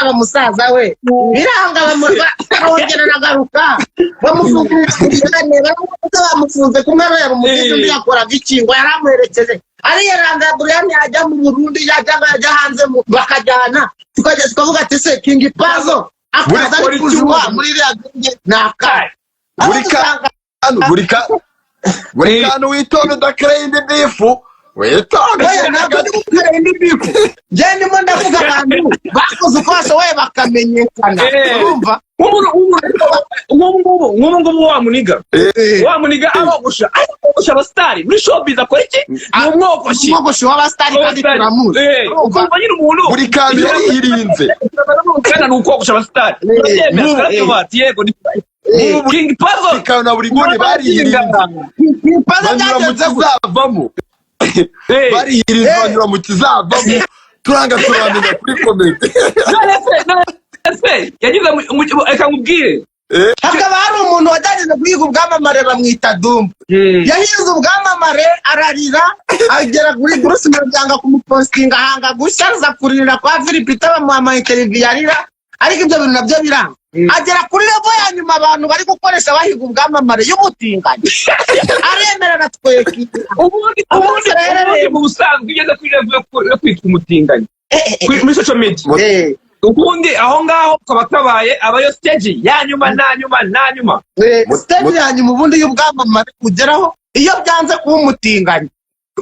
Aba musaza we biranga, barongera aragaruka, bamufunga Brianne, baramufunze, bamufunze kumwe yari umugizi, undi yakoraga iki? Ngo yaramuherekeje, ariyeranga. Brianne yajya mu Burundi, yajya hanze, bakajyana, tukajya tukavuga ati: "Se King Pazo akaza ari kujuwa muri iriya genge ni akahe?" Aho Buri dusanga buri kantu, witonde udakereye indi beef, witonde. Oya, ntabwo ndi gutera indi beef. Njye ndimo ndavuga abantu bakoze uko bashoboye bakamenyekana. Urumva? Nk'ubu ngubu wa muniga, wa muniga arogosha, ariko kogosha abasitari muri showbiz akora iki? Ni umwogoshi. Umwogoshi w'abasitari, kandi turamuzi. Urumva? Ukumva nyine umuntu Buri kantu yariyirinze. Kandi ni ukogosha abasitari, turabyemera, turabyumva ati yego, ni King Pazo. Buri kantu na buri nguni bariyirinze. Pazo banyura mu byagenze gute? Kizavamo. Bariyirinze, banyura mu kizavamo, turanga turamenya kuri comment. None se yagize reka nkubwire. Hakaba hari umuntu wagerageje guhiga ubwamamare, bamwita Dumba. Yahize ubwamamare, ararira, agera kuri Bruce Melody kumupostinga, ahanga gushya, aza kuririra kwa Philip, bamuha ama interview arira, ariko ibyo bintu nabyo biranga. Agera kuri level ya nyuma abantu bari gukoresha bahiga ubwamamare, y'ubutinganyi, aremera aratwekira. Ubundi mu busanzwe ugeze kuri level yo kwitwa umutinganyi muri social media, ubundi aho ngaho kaba kabaye, abayo stage ya nyuma na nyuma na nyuma. Stage ya nyuma ubundi y'ubwamamare ugeraho, iyo byanze kuba umutinganyi,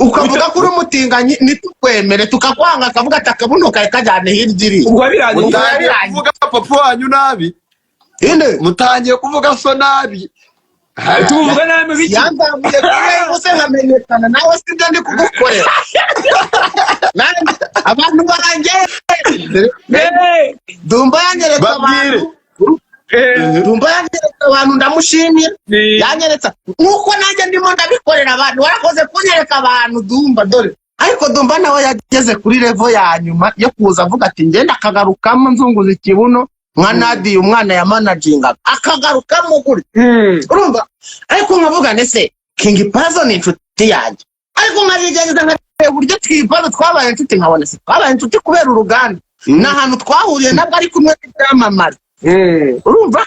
ukavuga ko uri umutinganyi ntitukwemere, tukakwanga, akavuga ati: "Akabuno kawe kajyane hirya iriya." Ubwo birangiye. Mutangiye Birangiye. kuvuga papa wanyu nabi. Inde? Mutangiye kuvuga so nabi. Tuvuga nabi biki? Yanzamuye kuri bose nkamenyekana, nawe sibyo ndi kugukorera? Nanjye abantu banjye, Dumba yanyeretse Babwire. abantu. Dumba yanyeretse abantu, ndamushimira. Yanyeretse nk'uko nanjye ndimo ndabikorera abantu. Warakoze kunyereka abantu, Dumba. Dore ariko Dumba nawe yageze kuri level ya nyuma yo kuza avuga ati: "Ngenda akagarukamo nzunguza ikibuno nka Nadiya, umwana ya manajingaga, akagarukamo gutya." Urumva? Ariko nkavuga nese King Pazo ni inshuti yanjye, ariko nkabigerageza nkareba uburyo King Pazo twabaye inshuti, nkabona se twabaye inshuti kubera uruganda, ni ahantu twahuriye nabwo ari kumwe n'ibyamamare. Urumva,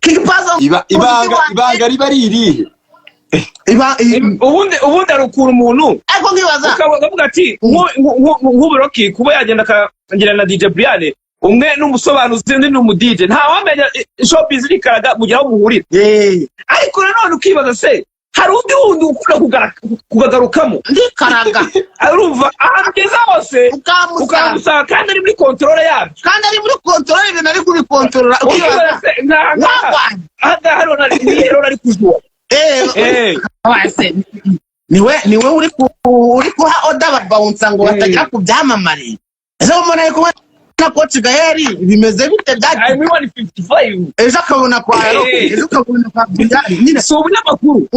King Pazo Ibanga, ibanga riba ari irihe? Ubundi hari ukuntu umuntu Ariko nkibaza ukavuga ati nk'ubu Rocky kuba yagenda akagira na DJ Brian, umwe ni umusobanuzi, undi ni umu DJ, ntawamenya, showbiz irikaraga mugira aho muhurira. Ariko nanone ukibaza se hari undi wundi ukunda kugagarukamo? Ndikaraga. Urumva, ahantu ugeze hose ukamusanga. Ukamusanga kandi ari muri contrôle yabyo. Kandi ari muri contrôle, ibintu ari kubikontorora, ukibaza Ukibaza se wagwanye. Ahangaha rero ari kujuwa. Wase, niwe uri kuha order babawunsa ngo batagera ku byamamare. Ese umuntu ari kumwe na Coach Gael, bimeze bite? Ari Byagiye muri 155. Ejo akabona kwa ejo ukabona kwa Brian nyine. Si umunyamakuru.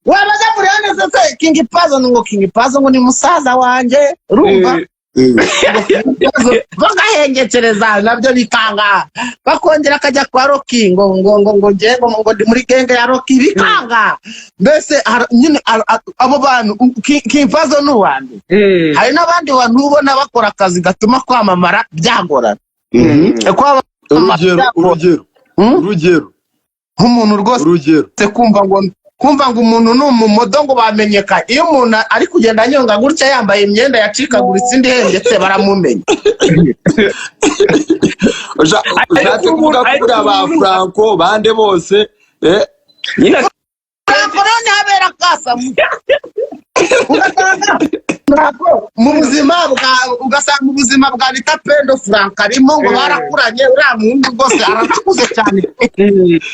Wabaza Brian se King Pazo, ngo King Pazo ngo ni musaza wanjye, urumva? Bagahengekereza nabyo bikanga, bakongera akajya kwa Rocky ngo nge ngo ndi muri gang ya Rocky, bikanga. Mbese nyine abo bantu, King Pazo ni uwa mbere. Hari n'abandi bantu ubona bakora akazi gatuma kwamamara byagorana. Kwamamara Urugero? byagorana. Urugero? Hmm? Urugero? Nk'umuntu rwose Urugero? Kumva ngo umuntu ni umumodo, ngo bamenyekanye, iyo umuntu ari kugenda anyonga gutya, yambaye imyenda yacikaguritse, indi ihengetse, baramumenya. Ushatse kuvuga ko buriya ba Franco bande bose Nyine. Franco rero ntihabera kasamu, ugasanga Franco mu buzima bwa, ugasanga mu buzima bwa Rita Pendo, Franco arimo, ngo barakuranye, uriya muhungu rwose aranakuze cyane,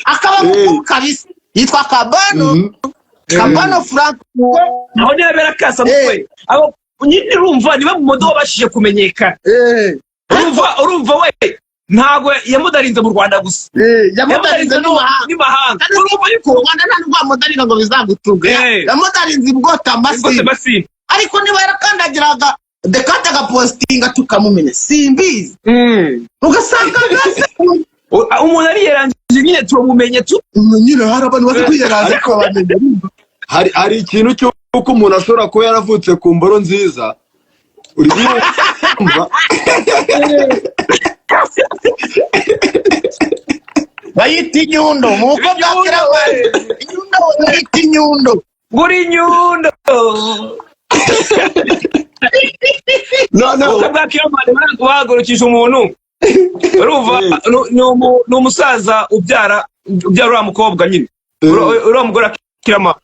akaba mukuru kabisa, yitwa Kabano. Kabano Franco. Aho ntihabera kasa mutwe, abo nyine urumva niba mu modo wabashije kumenyekana. Urumva we ntabwo yamudarinze mu Rwanda gusa. Yamudarinze n'amahanga. N'imahanga. Kandi Urumva yuko mu Rwanda nta nubwo wamudaringa ngo bizagutunge. Yamudarinze ibwota rwose amasimu. Basi. Ariko niba yarakandagiraga dekate agapositinga tukamumenya, simbizi, ugasanga mbese Umuntu ariyerangije nyine, turamumenye tu. Nyine hari abantu bazi kwiyeraza ukabamenya. Hari ikintu cy'uko umuntu ashobora kuba yaravutse ku mboro nziza, uri kumva? Bayita inyundo mu bukwe bwa Inyundo, Kiramani. Inyundo bayita inyundo. Gura inyundo. Noneho Ubukwe bwa Kiramani bahagurukije umuntu, urumva, ni umusaza ubyara uriya mukobwa nyine, uriya mugore wa Kiramani.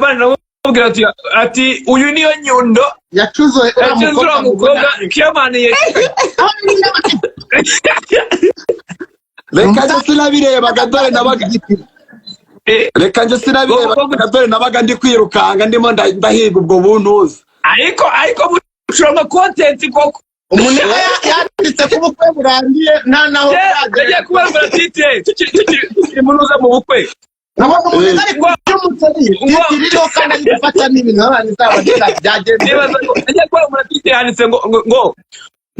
Baramubwira ati uyu niyo nyundo yacuze uriya yacuze uriya mukobwa mukobwa Kiramani. Reka njye sinabirebaga, dore nabaga, reka njye sinabirebaga, dore nabaga ndi kwirukanga, ndimo ndahiga ubwo buntuza. Ariko mushobora content koko. Umuntu yanditse ko ubukwe burangiye nta naho Yagiye kubabwira ati tukiri munuza mu bukwe. Nabonye umuntu ari kurya umuceri, titiri iriho kandi ari gufata n'ibintu abana izaba byagenze. Yagiye kubabwira ati yanditse ngo ngo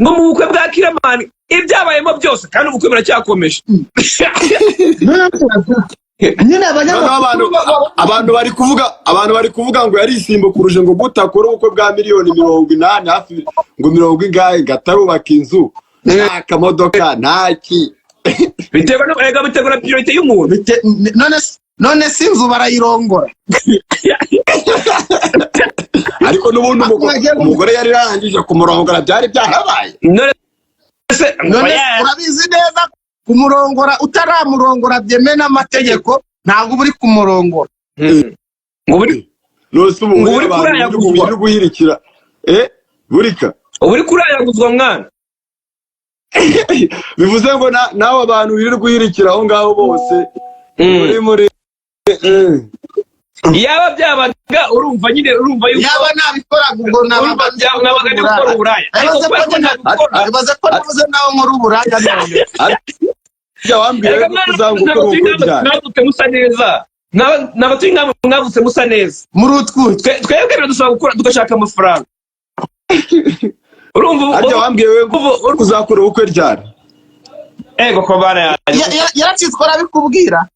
ngo mu bukwe bwa Kiramani ibyabayemo byose, kandi ubukwe buracyakomeje. Nyine abanyamakuru abantu bari kuvuga ngo yarisimbukuruje ngo gutakora ubukwe bwa 80 miliyoni hafi ngo mirongo ingahe, gatarubaka inzu, nta kamodoka, nta ki. Biterwa no ega, biterwa na priority y'umuntu. None si inzu barayirongora. Ariko n'ubundi umugore yari yarangije kumurongora, byari byarabaye. None urabizi neza, kumurongora utaramurongora byemewe n'amategeko ntabwo uba uri kumurongora. Ngo uri kurayaguzwa, guhirikira burika uri kurayaguzwa mwana. Bivuze ngo nawe abantu biri guhirikira aho ngaho bose uri muri yaba byabaga, urumva nyine, urumva yuko yaba nabikoraga ubwo nabaga ndi gukora uburaya. Ariko ko nabikora, ibaze ko navuze nawe nkora uburaya none. Wambwiye ko uzanga ukora ubukwe ryari? Mwavutse musa neza, n'abatuye nkamwe mwavutse musa neza. Muri utwutwe twebwe biradusaba gukora tugashaka amafaranga. Urumva arya wambwiye ko uzakora ubukwe ryari? Ego ko bana yanjye yaracitswe arabikubwira.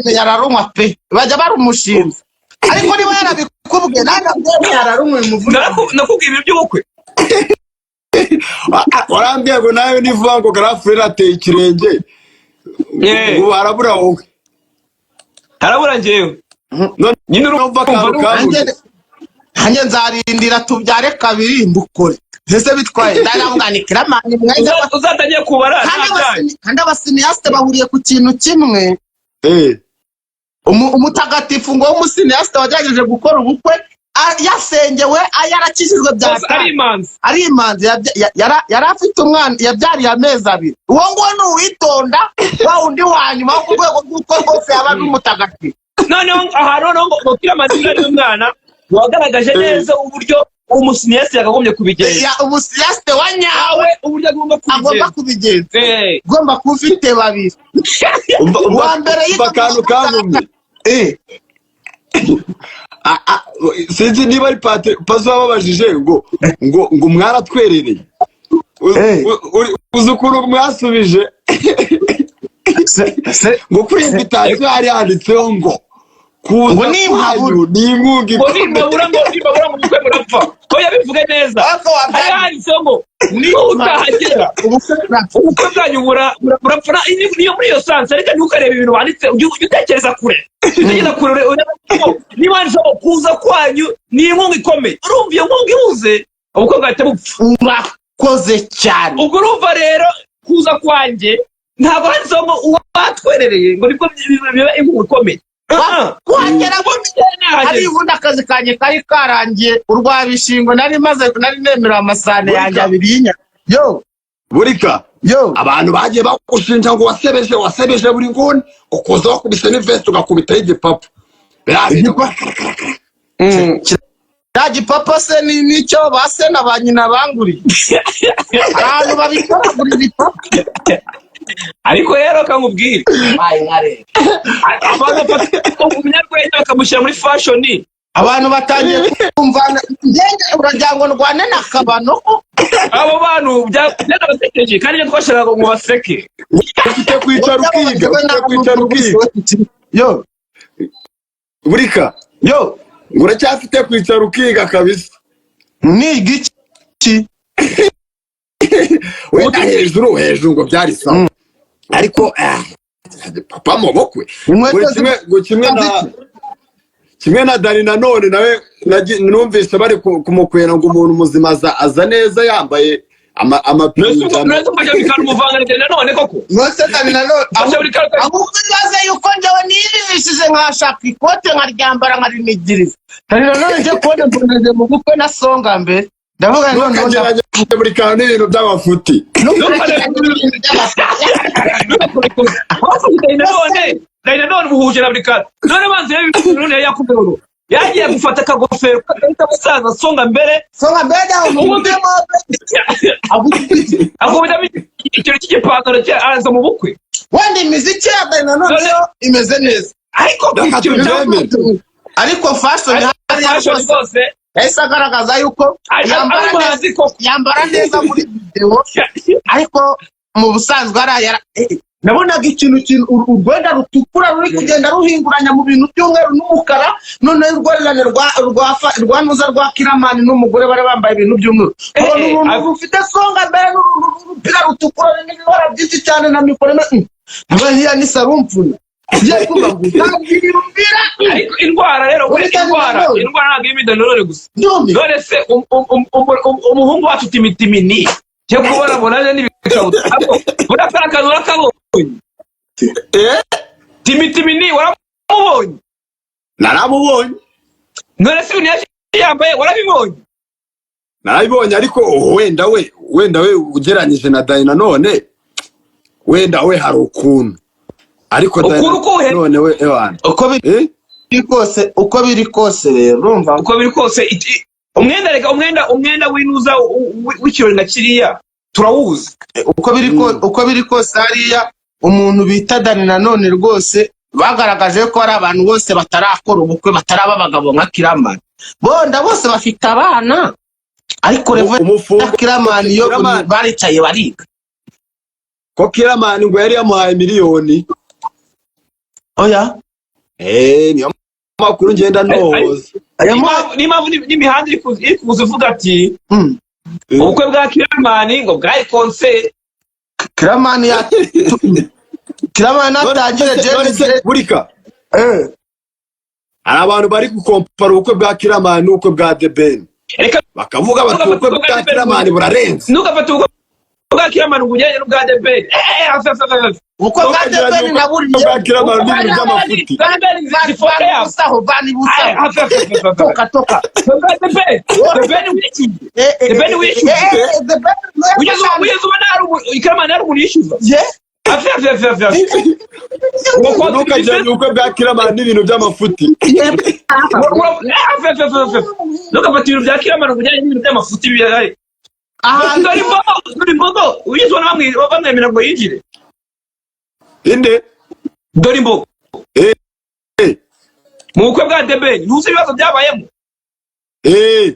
Yararumwa pe, bajya barumushinze. Ariko niba yarabikubwiye nandabyemeye, yararumwe muvuga. Nakubwiye ibintu by'ubukwe. Warambwiye ngo nawe nivuga ngo garafure ateye ikirenge ngo harabura wowe. Harabura njyewe. Nyine urumva akantu kanguye. Nanjye nzarindira tubyare kabiri mbukore. Ese bitwaye ndavuga ni Kiramani mwenge uzatangiye kubara. Kandi abasiniyasite bahuriye ku kintu kimwe. Umutagatifu ngo w'umusiniyasite wagerageje gukora ubukwe yasengewe, yarakijijwe bya ari imanzi, yari afite umwana yabyariye amezi 2. Uwo nguwo ni uwitonda wa undi wa nyuma wo ku rwego rw'uko rwose yaba ari umutagatifu. Noneho aha noneho ngo Kiramani ari umwana wagaragaje neza uburyo umusiniyasite yakagombye kubigenza. Umusiniyasite wa nyawe uburyo agomba kubigenza. Ugomba kuba ufite babiri. Uwa mbere akantu kangumye. Sinzi niba ari Pazo wababajije ngo ngo ngo mwaratwerereye. Uzi ukuntu mwasubije ngo kuri invitation hari handitseho ngo ngo nimpabura ni inkunga ngo nimpabura ngo nimpabura mu bukwe murapfa. Ko yabivuge neza, hari handitseho ngo utahagera ubukwe bwanyu burapfa. Niyo muri iyo sanse, ariko ntukarebe ibintu wanditse, ujye utekereza kure, utekereza kure. Niba handitseho ngo kuza kwanyu ni inkunga ikomeye, urumva iyo nkunga ibuze ubukwe bwahita bupfa. Urakoze cyane. Ubwo urumva rero kuza kwanjye ntabwo handitseho ngo uwatwerereye ngo nibwo biba inkunga ikomeye. Kuhagera hari ubundi akazi kanjye kari karangiye, urwabishingo nari maze, nari nemera amasahane yanjye abiri y'inyama. Yo burika yo, abantu bagiye bagushinja ngo wasebeje buri nguni, ukuza wakubise n'iveste ugakubitaho igipapa. Ya gipapa se ni nicyo ba se na ba nyina banguriye. Abantu babikoragurira ibipapa. Ariko rero kamubwire abantu bafata umunyarwenya bakamushyira muri fashion. Abantu batangiye kumvana ngenge, uragira ngo ndwane na Kabano. Abo bantu byanabasekeje kandi ibyo twashakaga ngo baseke. Ufite kwicara ukiga, ufite kwicara ukiga. Yo burika Yo. Ngo uracyafite kwicara ukiga kabisa. Niga iki? Wenda hejuru hejuru ngo byari sawa, ariko papa mu bukwe Inkweto ngo kimwe, ngo kimwe na Dani nanone nawe numvise bari kumukwena ngo umuntu muzima aza neza yambaye amapinjama. Nese ufashe buri kantu umuvanga nanone koko? Nose Dani nanone Ufashe buri kantu. Ahubwo ibaze yuko njyewe nirishije nkashaka ikote nkaryambara nkarinigiriza. Dani nanone nje kubona mboneze mu bukwe na Songa Mbere, ndavuga none Ntukageranye buri kantu n'ibintu by'amafuti. Ntukageranye ibintu by'amafuti. Dani nanone muhuje na buri kantu. None banze none yakuze, yagiye gufata akagofero kagahita musaza Songa Mbere. Songa Mbere aho Ubundi- akubitamo ikintu cy'igipantaro cye, araza mu bukwe. Wenda imiziki ya Dani nanone yo imeze neza. Ariko Reka ikintu cya tubyemere. Ariko fashion hariya fashion rwose rwose yahise agaragaza yuko ari yambara neza, umuhanzi koko. Yambara neza muri video, ariko mu busanzwe hariya nabonaga ikintu urwenda rutukura ruri kugenda ruhinguranya mu bintu by'umweru n'umukara. Noneho urwererane rwa nuza rwa Kiramani n'umugore bari bambaye ibintu by'umweru, ubona uruntu rufite Songa Mbere n'urupira rutukura n'ibibara byinshi cyane na mikoro. Iriya ni sarumfuna ngiye kumva ngo utangirira. Ariko indwara rero Uri uretse indwara Dani Nanone. Indwara ntabwo irimo Danone gusa. Ndumva. None se umuhungu wacu Timitimini cyo kubona bonane n'ibikabutura, ariko buriya kariya kantu urakabonye? Eh. Timitimini waramubonye? Naramubonye. None se ibintu yaje yambaye warabibonye? Narabibonye, ariko wenda we ugereranyije na Dani nanone, wenda we hari ukuntu, ariko Dani Ukuntu ukuhe? none we ewana. Uko Eh. biri kose, uko biri kose rero, urumva. Uko biri kose, umwenda, reka, umwenda w'inuza w'ikirori nka kiriya turawuzi. Uko biri kose, hariya umuntu bita Dani nanone rwose bagaragaje ko hari abantu bose batarakora ubukwe, bataraba abagabo nka Kiramani. Bonda bose bafite abana, ariko level Umufungo ya Kiramani yo Kiramani. baricaye bariga. Ko Kiramani ngo yari yamuhaye miliyoni? Oya. Eh, niyo makuru ngenda nohoza. Ayo Niyo mpamvu n'imihanda iri kuza ivuga ati ubukwe bwa Kiramani ngo bwari concert. Kiramani atangire. None se Jenny. Burika, Eh. hari abantu bari gukompara ubukwe bwa Kiramani n'ubukwe bwa The Ben, Reka. bakavuga bati ubukwe bwa Kiramani burarenze. Ntugafate ubukwe bwa Kiramani ngo ugereranye n'ubwa The Ben. Hafi, hafi, hafi, hafi. Ubukwe bwa The Ben naburiye. Bwa Kiramani n'ibintu by'amafuti. Bwa The Ben zifoto yabo. Busaho vani busaho. Hafi, hafi, hafi, hafi. Toka toka. Bwa The Ben, The Ben wishyuye. The Ben wishyuye. The Ben. Ugeze ubona hari Kiramani hari umuntu yishyuza? Ye. Hafi, hafi, hafi, hafi, hafi. Ntukagereranye ubukwe bwa Kiramani n'ibintu by'amafuti. Hafi, hafi, hafi, hafi. Ntugafate ibintu bya Kiramani ngo ugereranye n'ibintu by'amafuti bihari. Ahantu Dore imbogo, dore imbogo. Ugeze ubona bamwemera ngo yinjire? Inde? Dore imbogo. Eh. Mu bukwe bwa The Ben ntuzi ibibazo byabayemo? Eh.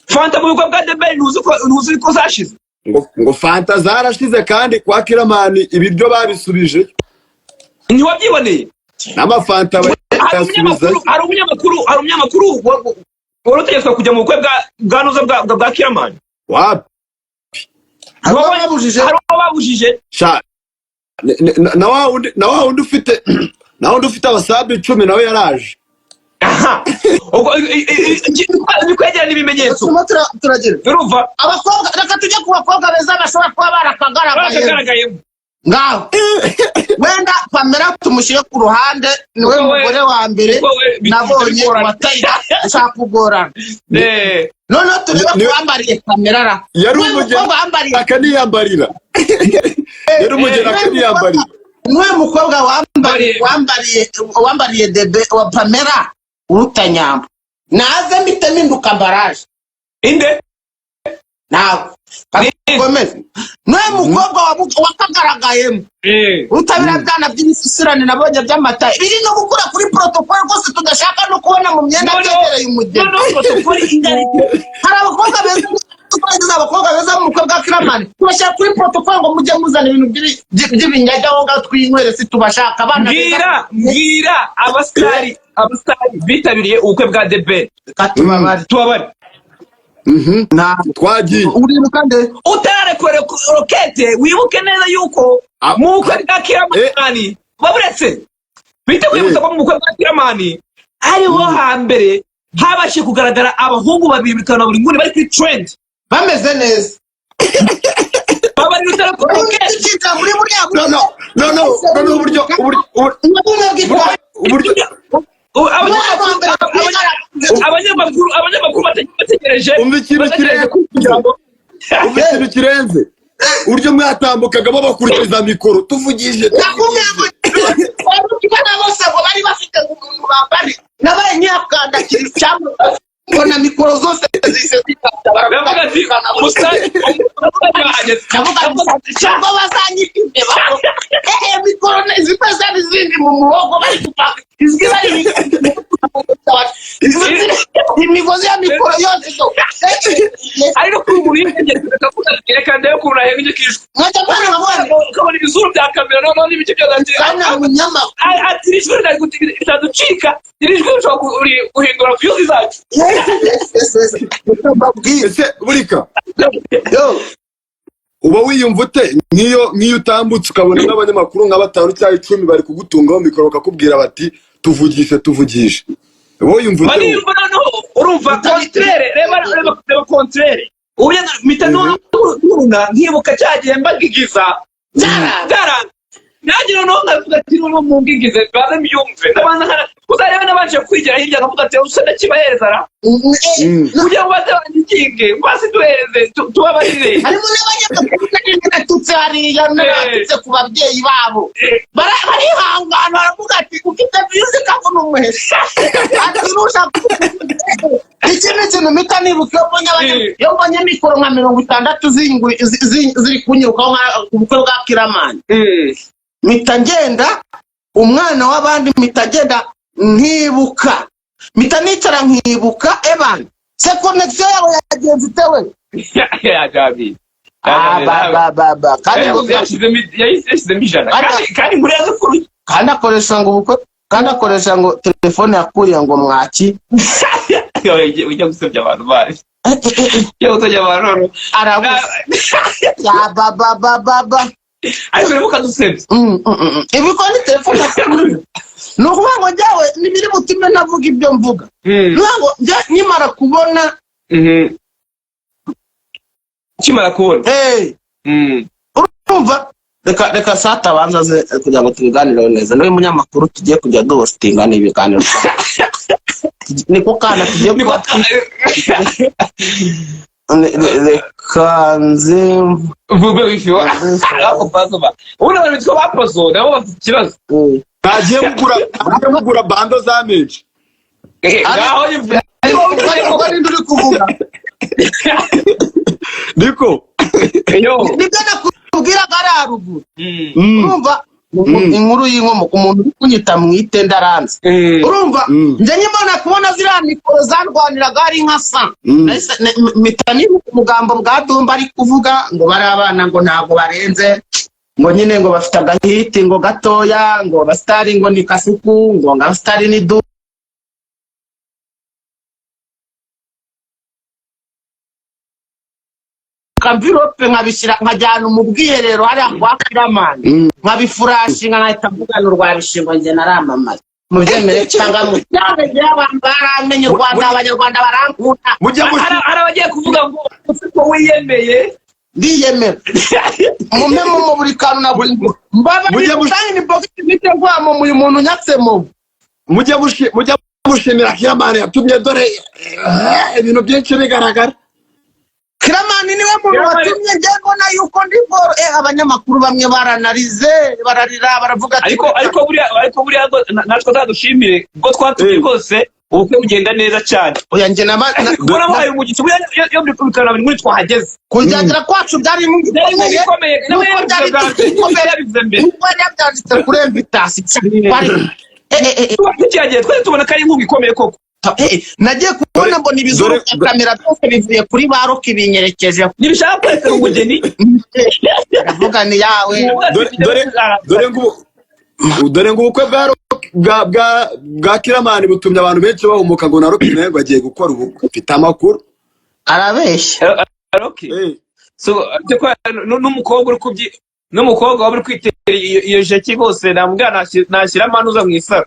Fanta mu bukwe bwa The Ben ntuzi ko zashize? Ngo fanta zarashize, kandi kwa Kiramani ibiryo babisubije. Ntiwabyiboneye? N'amafanta Hari bayasubizayo. umunyamakuru wari utegetswe kujya mu bukwe bwa nuza bwa Kiramani. Wapi. Hari uwo babujije. Hari uwo babujije. Sha, na wa wundi ufite abasabi 10 nawe yaraje. Aha, ubwo ni kwegerana ibimenyetso. Turimo turagira Urumva. Abakobwa, reka tujye ku bakobwa beza bashobora kuba barakagaragaye. Barakagaragayemo. Ngaho wenda Pamela tumushyire ku ruhande, niwe Kuko mugore wa mbere kuko we nabonye bigorana. wataye ushaka kugorana. Noneho turebe kuwambariye Pamela ra. Yari Niwe umugeni mukobwa wambariye akaniyambarira, yari umugeni akaniyambarira. Niwe mukobwa wambariye wambariye debe wa Pamela uruta Nyambo, naze mpite mpinduka mbaraje. Inde? Nawe komeze, niwe mukobwa wakagaragayemo urutabira bwana by'imisusirane nabonye by'amata biri no gukura kuri protocole rwose tudashaka no kubona mu myenda Noneho- byegereye umugeni. Noneho protocole ingana ite? Hari abakobwa beza. Twagize abakobwa beza mu bukwe bwa Kiramani, tubashyira kuri protocol ngo mujye muzana ibintu by'ibinyajya aho ngaho, twinywere, si tubashaka abana beza. Mbwira abasitari bitabiriye ubukwe bwa The Ben. Reka tubabare. Tubabare. Nta Twagiye. Uribuka nde? Utararekura rokete, wibuke neza yuko mu bukwe bwa Kiramani, baburetse bite, kwibutsa ko mu bukwe bwa Kiramani ariho hambere habashije kugaragara abahungu babiri bikaba buri nguni bari kuri trend, bameze neza. Babari utarakora rokete. Ukinjira muri buriya No, uburyo bumwe uburyo Abanyamakuru bategereje Umva ikintu bategereje kirenze. Kugira ngo Umva ikintu kirenze, uburyo mwatambukaga babakurikiza mikoro, tuvugije. Nakubwiye ngo bana bose ngo bari bafite ngo umuntu bambare, nabaye nyakandakira icyambu, mbona mikoro zose zise zikata. Baravuga ati umusitari wahageze. Ndavuga ati cyangwa bazanyita imbeba. Mikoro zimwe zari zindi mu muhogo, bari gupaka izwi, bari imigozi ya mikoro yose. Ari no kuri ubu yitegereza akavuga ati reka ndebe ukuntu nahembye ikijwi. Nkajya mbona nkavuga Ukabona ibizuru bya kamera noneho n'ibice byose ati kana munyamakuru. Ati iri jwi ritaducika, iri jwi rishobora guhindura views zacu. Yes. Mbabwire. Ese burika Yo. uba wiyumva ute nk'iyo utambutse ukabona nk'abanyamakuru nka batanu cyangwa 10 bari kugutungaho mikoro, bakakubwira bati tuvugishe, tuvugishe, uba wiyumva ute wowe? Bariyumva noneho, urumva contraire, reba, reba, reba contraire, ubu mpita nuna nkibuka cya gihe mbagigiza byaranze, nanjye noneho nkavuga ati noneho mungigize baze mbyumve, ndabanza uzarebe nabanje kwigira hirya, nkavuga ati usa ndakibahereza ra kugira ngo baze banyiginge, baze duhereze tubabarire. Harimo n'abanyamakuru nari natutse hariya, natutse ku babyeyi babo. Barihangana, baravuga ati ufite views kavuna umuheto, ati nushaka iki ni ikintu mpita nibuka iyo mbonye iyo mbonye mikoro nka 60 ziri kunyirukaho nka ubukwe bwa Kiramani, mpita ngenda umwana w'abandi, mpita ngenda nkibuka, mpita nicara nkibuka eban se connexion yawe yagenze itewe. Yagabi. Ah, ba ba ba ba, kandi Yashyizemo 100 kandi inkuru yaza kuri kandi akoresha ngo ubukwe, kandi akoresha ngo telefone yakuriye ngo mwaki. Ujya gusebya abantu bayo, ujya gusebya abantu noneho. Arabuze ya ba ba ba ba ba. Ariko rero ukadusebya. Ibi ko ni telefone yakuriye, ni ukuvuga ngo njyewe ntibiri butume navuga ibyo mvuga. Ni ukuvuga ngo njye nkimara kubona Ukimara kubona Urumva, reka sata abanza aze kugira ngo tubiganireho neza, niwe munyamakuru tugiye kujya duhostinga n'ibiganiro, niko kana tugiye kuba. Reka nze. Vuga wifi wa ako pazo ba ubundi abantu bitwa ba pazo nabo bafite ikibazo. Mwagiye mugura bundle za menshi. Ngaho yivuye. Ubwo ninde uri kuvuga? Niko. Yo. Nibyo nakubwiraga ari haruguru. Urumva inkuru y'inkomoko, umuntu uri kunyita mwite ndaranze. Urumva, njye nkimana kubona ziriya mikoro zarwaniraga ari nka sa, mpita nibuka umugambo bwa Dumba ari kuvuga ngo bari abana, ngo ntabwo barenze, ngo nyine ngo bafite agahiti ngo gatoya, ngo abasitari ngo ni Kasuku, ngo abasitari ni du kamvirope, nkabishyira, nkajyana mu bwiherero hariya kwa Kiramani, nkabifurashinga, nkahita mvugana urwa bishingo. Njye naramamaye, mubyemere cyangwa mubyange, abantu baramenye u Rwanda, Abanyarwanda barankunda. Mujya Hari abagiye kuvuga ngo ufite wiyemeye. Ndiyemera, mumpe mu buri kantu na buri mbaba kandi ni box mite ngwamo uyu muntu nyatsemo. Mujya mushimira Kiramani yatumye dore ibintu byinshi bigaragara. Kiramani niwe muntu watumye njye mbona yuko ndi boro. Abanyamakuru bamwe baranarize, bararira, baravuga ati Ariko buriya ngo natwe azadushimire ubwo twatumye rwose ubukwe bugenda neza cyane. Oya, njye Kubona wabaye umugisha buriya iyo buri kubikora buri muri twahageze. Kujyagira kwacu byari mu Byari inkuru ikomeye nawe nuko yabivuze byari bwa mbere bikomeye. Yabivuze mbere. Nuko yari yabyanditse kuri invitation twari Tuba tukihagiye twese tubona ko ari inkunga ikomeye koko. Nagiye kubona mbona ibizuru bya kamera byose bivuye kuri ba Rocky binyerekejeho. Ntibishaka kwerekana umugeni. Ndavuga ni yawe. Dore ngo ubukwe bwa Rocky- bwa bwa bwa Kiramani butumye abantu benshi bahumuka, ngo na Rocky nawe ngo agiye gukora ubukwe, mfite amakuru. Arabeshya. Rocky so cyo n'umukobwa uri kubyi, n'umukobwa waba uri kwitera iyo jeki rwose, namubwira nashyira amanuza mu isaro.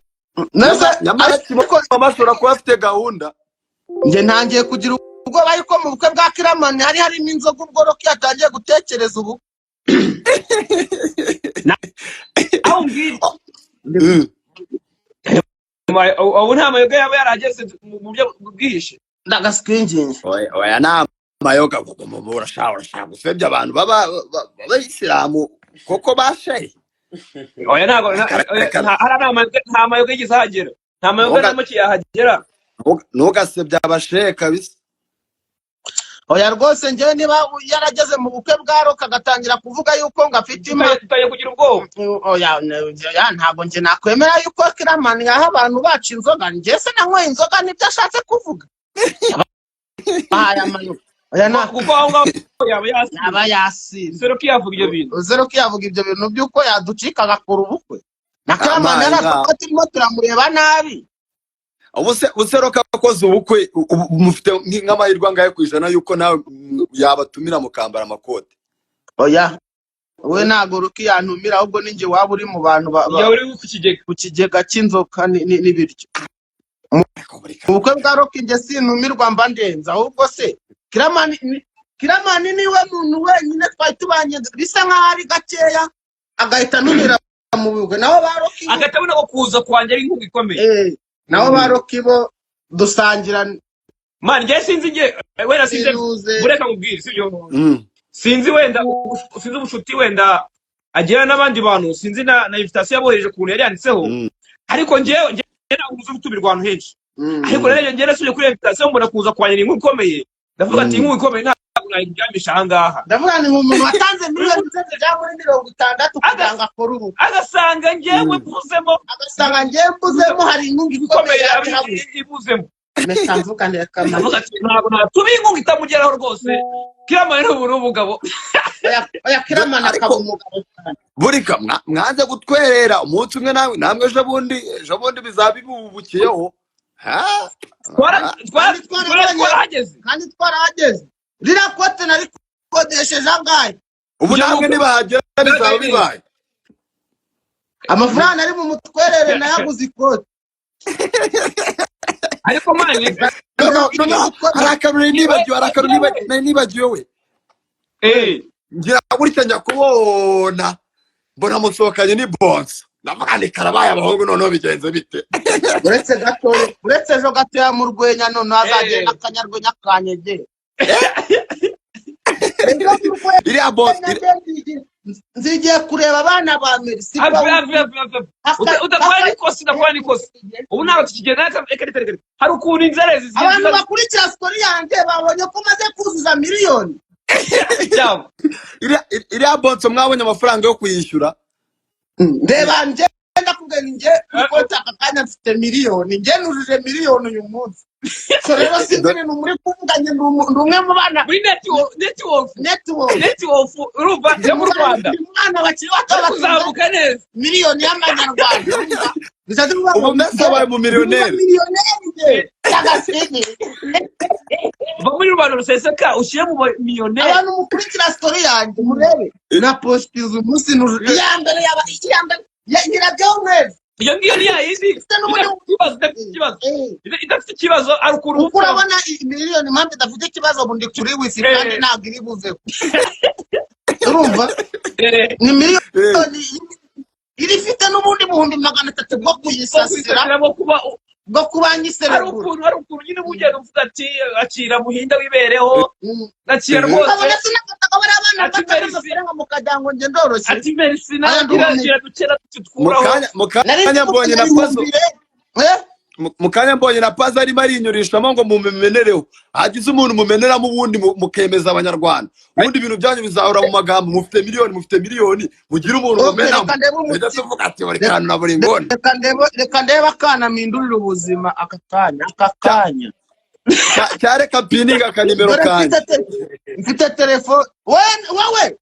Nese Nyamara ariko mama ashobora kuba afite gahunda. Njye ntangiye kugira ubwoba yuko mu bukwe bwa Kiramani hari harimo inzoga, ubwo Rocky yatangiye gutekereza ubu. Aho umbwira ubu nta mayoga yaba yarageze mu buryo bwihishe. Ndagasikingingi. Oya, oya, nta mayoga. Urashaka gusebya abantu b'abayisilamu koko bashaye. Oya, ntabwo oya, hari nta mayoga yigeze ahagera, nta mayoga na make yahagera. Ntugasebye abashehe kabisa. Oya rwose, njyewe niba yarageze mu bukwe bwa Rocky agatangira kuvuga yuko ngo afite ima Tutangiye kugira ubwoba. Oya, oya, ntabwo njye nakwemera yuko Kiramani yaha abantu bacu inzoga. Njye se nanyweye inzoga? Nibyo ashatse kuvuga, aya mayoga, oya na Kuko aho ngaho yaba yasinze. Yaba yasinze. Zero ko yavuga ibyo bintu. Zero ko yavuga ibyo bintu by'uko yaducika agakora ubukwe na Kiramani. Amazi. Yaravuga turimo turamureba nabi. Ubu se Rocky akoze ubukwe, ubu mufite nk'amahirwe angahe ku ijana yuko nawe yabatumira mukambara amakote? Oya, we ntabwo Rocky yantumira, ahubwo ninjye waba uri mu bantu Igihe uri ku kigega. Ku kigega cy'inzoka n'ibiryo mu bukwe bwa Rocky, njye sintumirwa, mba ndenze. Ahubwo se Kiramani niwe muntu wenyine twari tubanye bisa nk'aho ari gakeya agahita antumira mu bukwe, naho ba Rocky Agahita abona ko kuza kwanjye ari inkunga ikomeye. Naho ba Rocky bo dusangira. Man, njye sinzi, njye wenda sinzi. Sinuze. Bureka nkubwire, sibyo? Sinzi wenda, sinzi ubushuti wenda agira n'abandi bantu, sinzi na invitation yabohereje ukuntu yari yanditseho. Ariko njyewe ntabwo uzi gutumirwa ahantu henshi. Ariko rero njyewe nasubiye kuri invitation, mbona kuza kwanjye ni inkuru ikomeye, ndavuga ati inkuru ikomeye ntabwo nayiryamisha aha ngaha. Ndavuga ni umuntu watanze miliyoni zigera muri 60 kugira ngo akore ubukwe, agasanga njyewe mvuzemo, agasanga njyewe mbuzemo, hari inkunga ikomeye ikomeye yabihabuze. Ibuzemo. Mpita mvuga ndeka. Ndavuga ati ntabwo natuma inkunga itamugeraho rwose. Kiramani ni umuntu w'umugabo. Oya oya, Kiramani Ariko akaba umugabo cyane. Burika mwanze gutwerera umunsi umwe, nawe namwe ejo bundi bizaba bibubukiyeho. Ha? Kandi twarabonye Twarahageze. Kandi twarahageze, ririya kote narikodesheje angahe? Ubu namwe nibahagera bizaba bibaye. Amafaranga ari mu mutwerere nayaguze ikote. Ariko man No, hari akantu nari nibagiwe, hari akantu nari nibagiwe we. Ngira gutya njya kubona mbona musohokanye ni bonsa, ndavuga ni karabaye, abahungu noneho bigenze bite? Uretse gatoya, uretse ejo gatoya mu rwenya, noneho azagenda akanyarwenya kanyegera ejo mu rwenya. Iriya bonsa Nzigiye kureba abana ba Merci. Ave, ave, ave, ave. Udakora n'ikosa, udakora n'ikosa. Ubu ntabwo tukigenda. Reka reka reka reka, hari ukuntu inzererezi Abantu zigenda bakurikira story yanjye babonye ko maze kuzuza miliyoni. Byabo. Iriya bonsa mwabonye amafaranga yo kuyishyura? Ndeba nje, ndakubwira ni njye kuri konti aka kanya mfite miliyoni, njye nujuje miliyoni uyu munsi. So rero sinzi ibintu muri kuvuga, njye ndi umwe mu bana Muri network, network, network. Network, urumva, yo mu Rwanda. Ndi umwana bakiri bato bari batunze kuzamuka neza. Miliyoni y'amanyarwanda, urumva? Bishatse kuvuga ngo Ubu Messi abaye mu miliyoneri. Miliyoneri njye cy'agasigi. Va muri rubanda ruseseka ushyire mu miliyoneri. Abantu mukurikira story yanjye murebe na postiza umunsi nujuje iya mbere, yaba iya mbere ya nyirabyomwezi. Iyo ngiyo ni yayindi Ifite n'ubundi idafite ikibazo, idafite ikibazo, idafite ikibazo, ari ukuntu kuko urabona iyi miliyoni impamvu idafite ikibazo, ubu ndi kuri wifi kandi ntabwo iri buveho, urumva? Ni miliyoni iri ifite n'ubundi 300,000 bwo kuyisasira, bwo kuba bwo kuba hari nyiserebura. Ukuntu hari ukuntu nyine uba ugenda uvuga ati akira muhinda wibereho, akira rwose. Ukabona sinafataga bariya abana Ati bafata merci. amafaranga mukagira ngo njye ndoroshye. Ati merci. Aya Nawe ndumva. gira dukera Mu tutwuraho. kanya mu Nari kanya nzi mbonye na ibihumbi pazo. eh? Mu kanya mbonye na Paza arimo arinyurishamo ngo mumenereho. Hagize umuntu mumeneramo, ubundi mukemeza Abanyarwanda. Ubundi ibintu byanyu bizahora mu magambo: mufite miliyoni, mufite miliyoni. Mugire umuntu Okay, mumenamo. reka ndebe Ujya tuvuga ati buri kantu na buri nguni. Reka ndebe akana mpindurira ubuzima aka kanya, aka kanya. Cyareka pininga akanimero Dore kanjye. Mfite telefone wowe.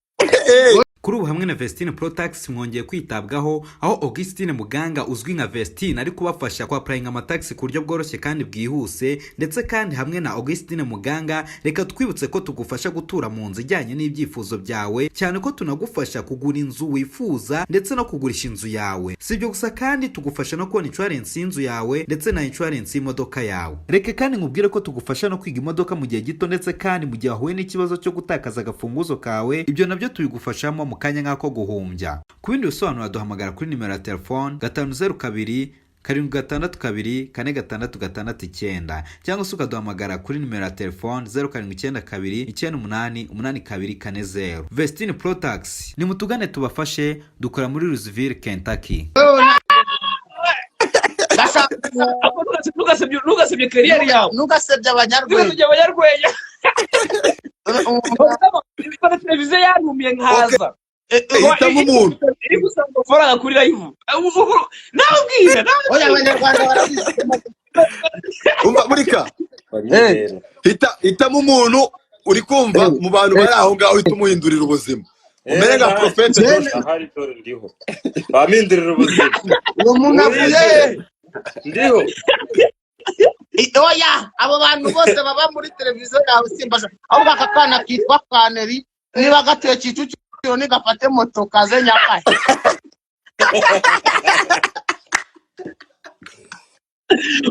Eh, Kuri ubu hamwe na Vestine Protax mwongeye kwitabwaho, aho Augustine Muganga uzwi nka Vestine ari kubafasha kwapplyinga amataxi ku buryo bworoshye kandi bwihuse. Ndetse kandi hamwe na Augustine Muganga, reka twibutse ko tugufasha gutura mu nzu ijyanye n'ibyifuzo byawe, cyane ko tunagufasha kugura inzu wifuza ndetse no kugurisha inzu yawe. Si ibyo gusa kandi, tugufasha no kubona insurance y'inzu yawe ndetse na insurance y'imodoka yawe. Reka kandi nkubwire ko tugufasha no kwiga imodoka mu gihe gito, ndetse kandi mu gihe wahuye n'ikibazo cyo gutakaza agafunguzo kawe, ibyo nabyo tubigufashamo mu kanya nk'ako guhumbya. Ku bindi bisobanuro duhamagara kuri nimero ya telefone 502 762 4669, cyangwa se ukaduhamagara kuri nimero ya telefone 0792 98 82 40. Vestine Protax, nimutugane tubafashe. Dukora muri Louisville, Kentucky. Ndashaka Ahubwo ntugasebye career yawe. Ntugasebye abanyarwenya. Ntugasebye abanyarwenya. Ifata televiziyo yantumiye nkaza. Hitamo umuntu. Iri gusaba amafaranga kuri live, nawe ubwira nawe. Oya, Abanyarwanda barabizi. Umva murika. Hitamo umuntu uri kumva mu bantu bari aho ngaho, uhita umuhindurira ubuzima, umere nka Prophet Joshua. Ahari dore ndiho, bampindurira ubuzima. Uwo muntu avuye he? Ndiho. Oya, abo bantu bose baba muri televiziyo yawe simbasha. Ahubwo aka kana kitwa Kaneri, niba gatuye Kicukiro, nigafate moto kaze Nyakahe.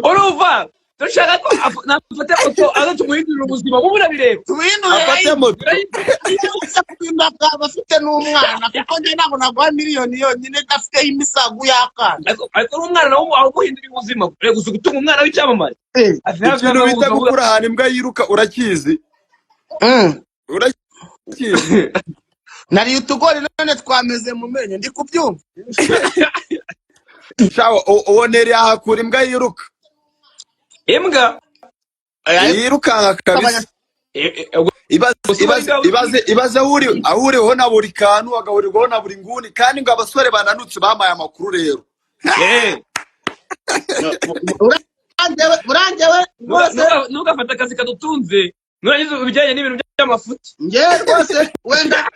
Urumva dushaka ko nafate moto aze tumuhindurire ubuzima, wowe urabireba. Tubihindure. Afate moto. Akaba afite n'umwana, kuko njye ntabwo naguha miliyoni yonyine idafiteho imisago y'akana. Ariko n'umwana nawe umuhindurira ubuzima, reka gusa gutunga umwana w'icyamamare. Ikintu bita gukura ahantu imbwa yiruka urakizi? Urakizi? Nariye utugori none twameze mu menyo, ndi kubyumva. Shawa, uwo Neri yahakura imbwa yiruka. Imbwa. Yirukanka kabisa. Ibaze aho uriho na buri kantu, agahurirwaho na buri nguni, kandi ngo abasore bananutse bamaye amakuru rero. Burangewe rwose. Ntugafate akazi kadutunze nurangiza ibijyanye n'ibintu by'amafuti. Njye rwose wenda,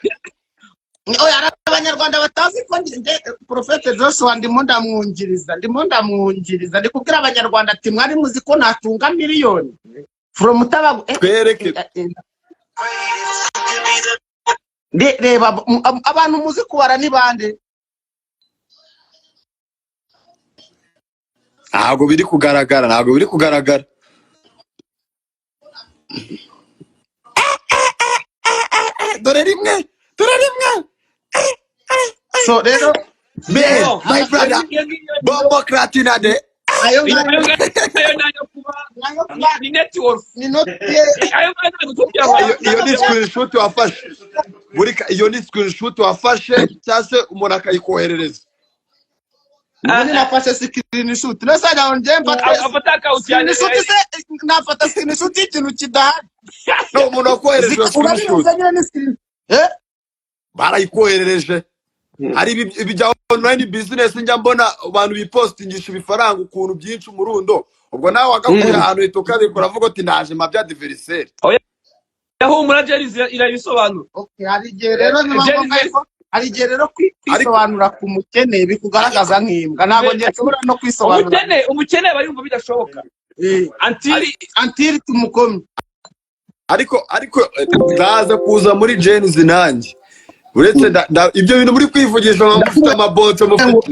oya, hari Abanyarwanda batazi ko njye Prophet Joshua ndimo ndamwungiriza, ndimo ndamwungiriza. Ndi kubwira Abanyarwanda ati: "Mwari muzi ko natunga miliyoni from Mutabagu?" Twereke. Reba, abantu muzi kubara ni bande? Ntabwo biri kugaragara, ntabwo biri kugaragara. Dore rimwe, dore rimwe. So rero Man, No, my brother, iyo ngiyo bombo kratinade. Ayo ayo ngayo ngayo nayo kuba nayo kuba ni net worth. Ni note ye. Ayo ngayo ntabwo tubyabona. Iyo ni screenshot wafashe iyo ni screenshot wafashe cyangwa se umuntu akayikoherereza? Ubundi nafashe screenshot nese naho njye mfata Afata account yanjye. screenshot se? Nafata screenshot y'ikintu kidahari? No, umuntu wakohereje iyo screenshot. Urabizi nyine, ni screen eh. Barayikoherereje. Hari ibi bya online business njya mbona abantu bipostingisha ibifaranga ukuntu byinshi umurundo, ubwo nawe wagakuye ahantu uhita ukabikora, avuga uti: "Ndaje mabya adversaire." Humura, Jenizi irabisobanura. Okay, hari igihe rero biba Jenny ngombwa ko, hari igihe rero kwisobanura ku mukene bikugaragaza nk'imbwa. Ntabwo ngiye nshobora no kwisobanura. Umukene aba yumva bidashoboka. Antiri Antiri tumukomye. Ariko ndaza kuza muri Jenizi nanjye, uretse ibyo bintu muri kwivugisha ngo mufite amabotse, mufite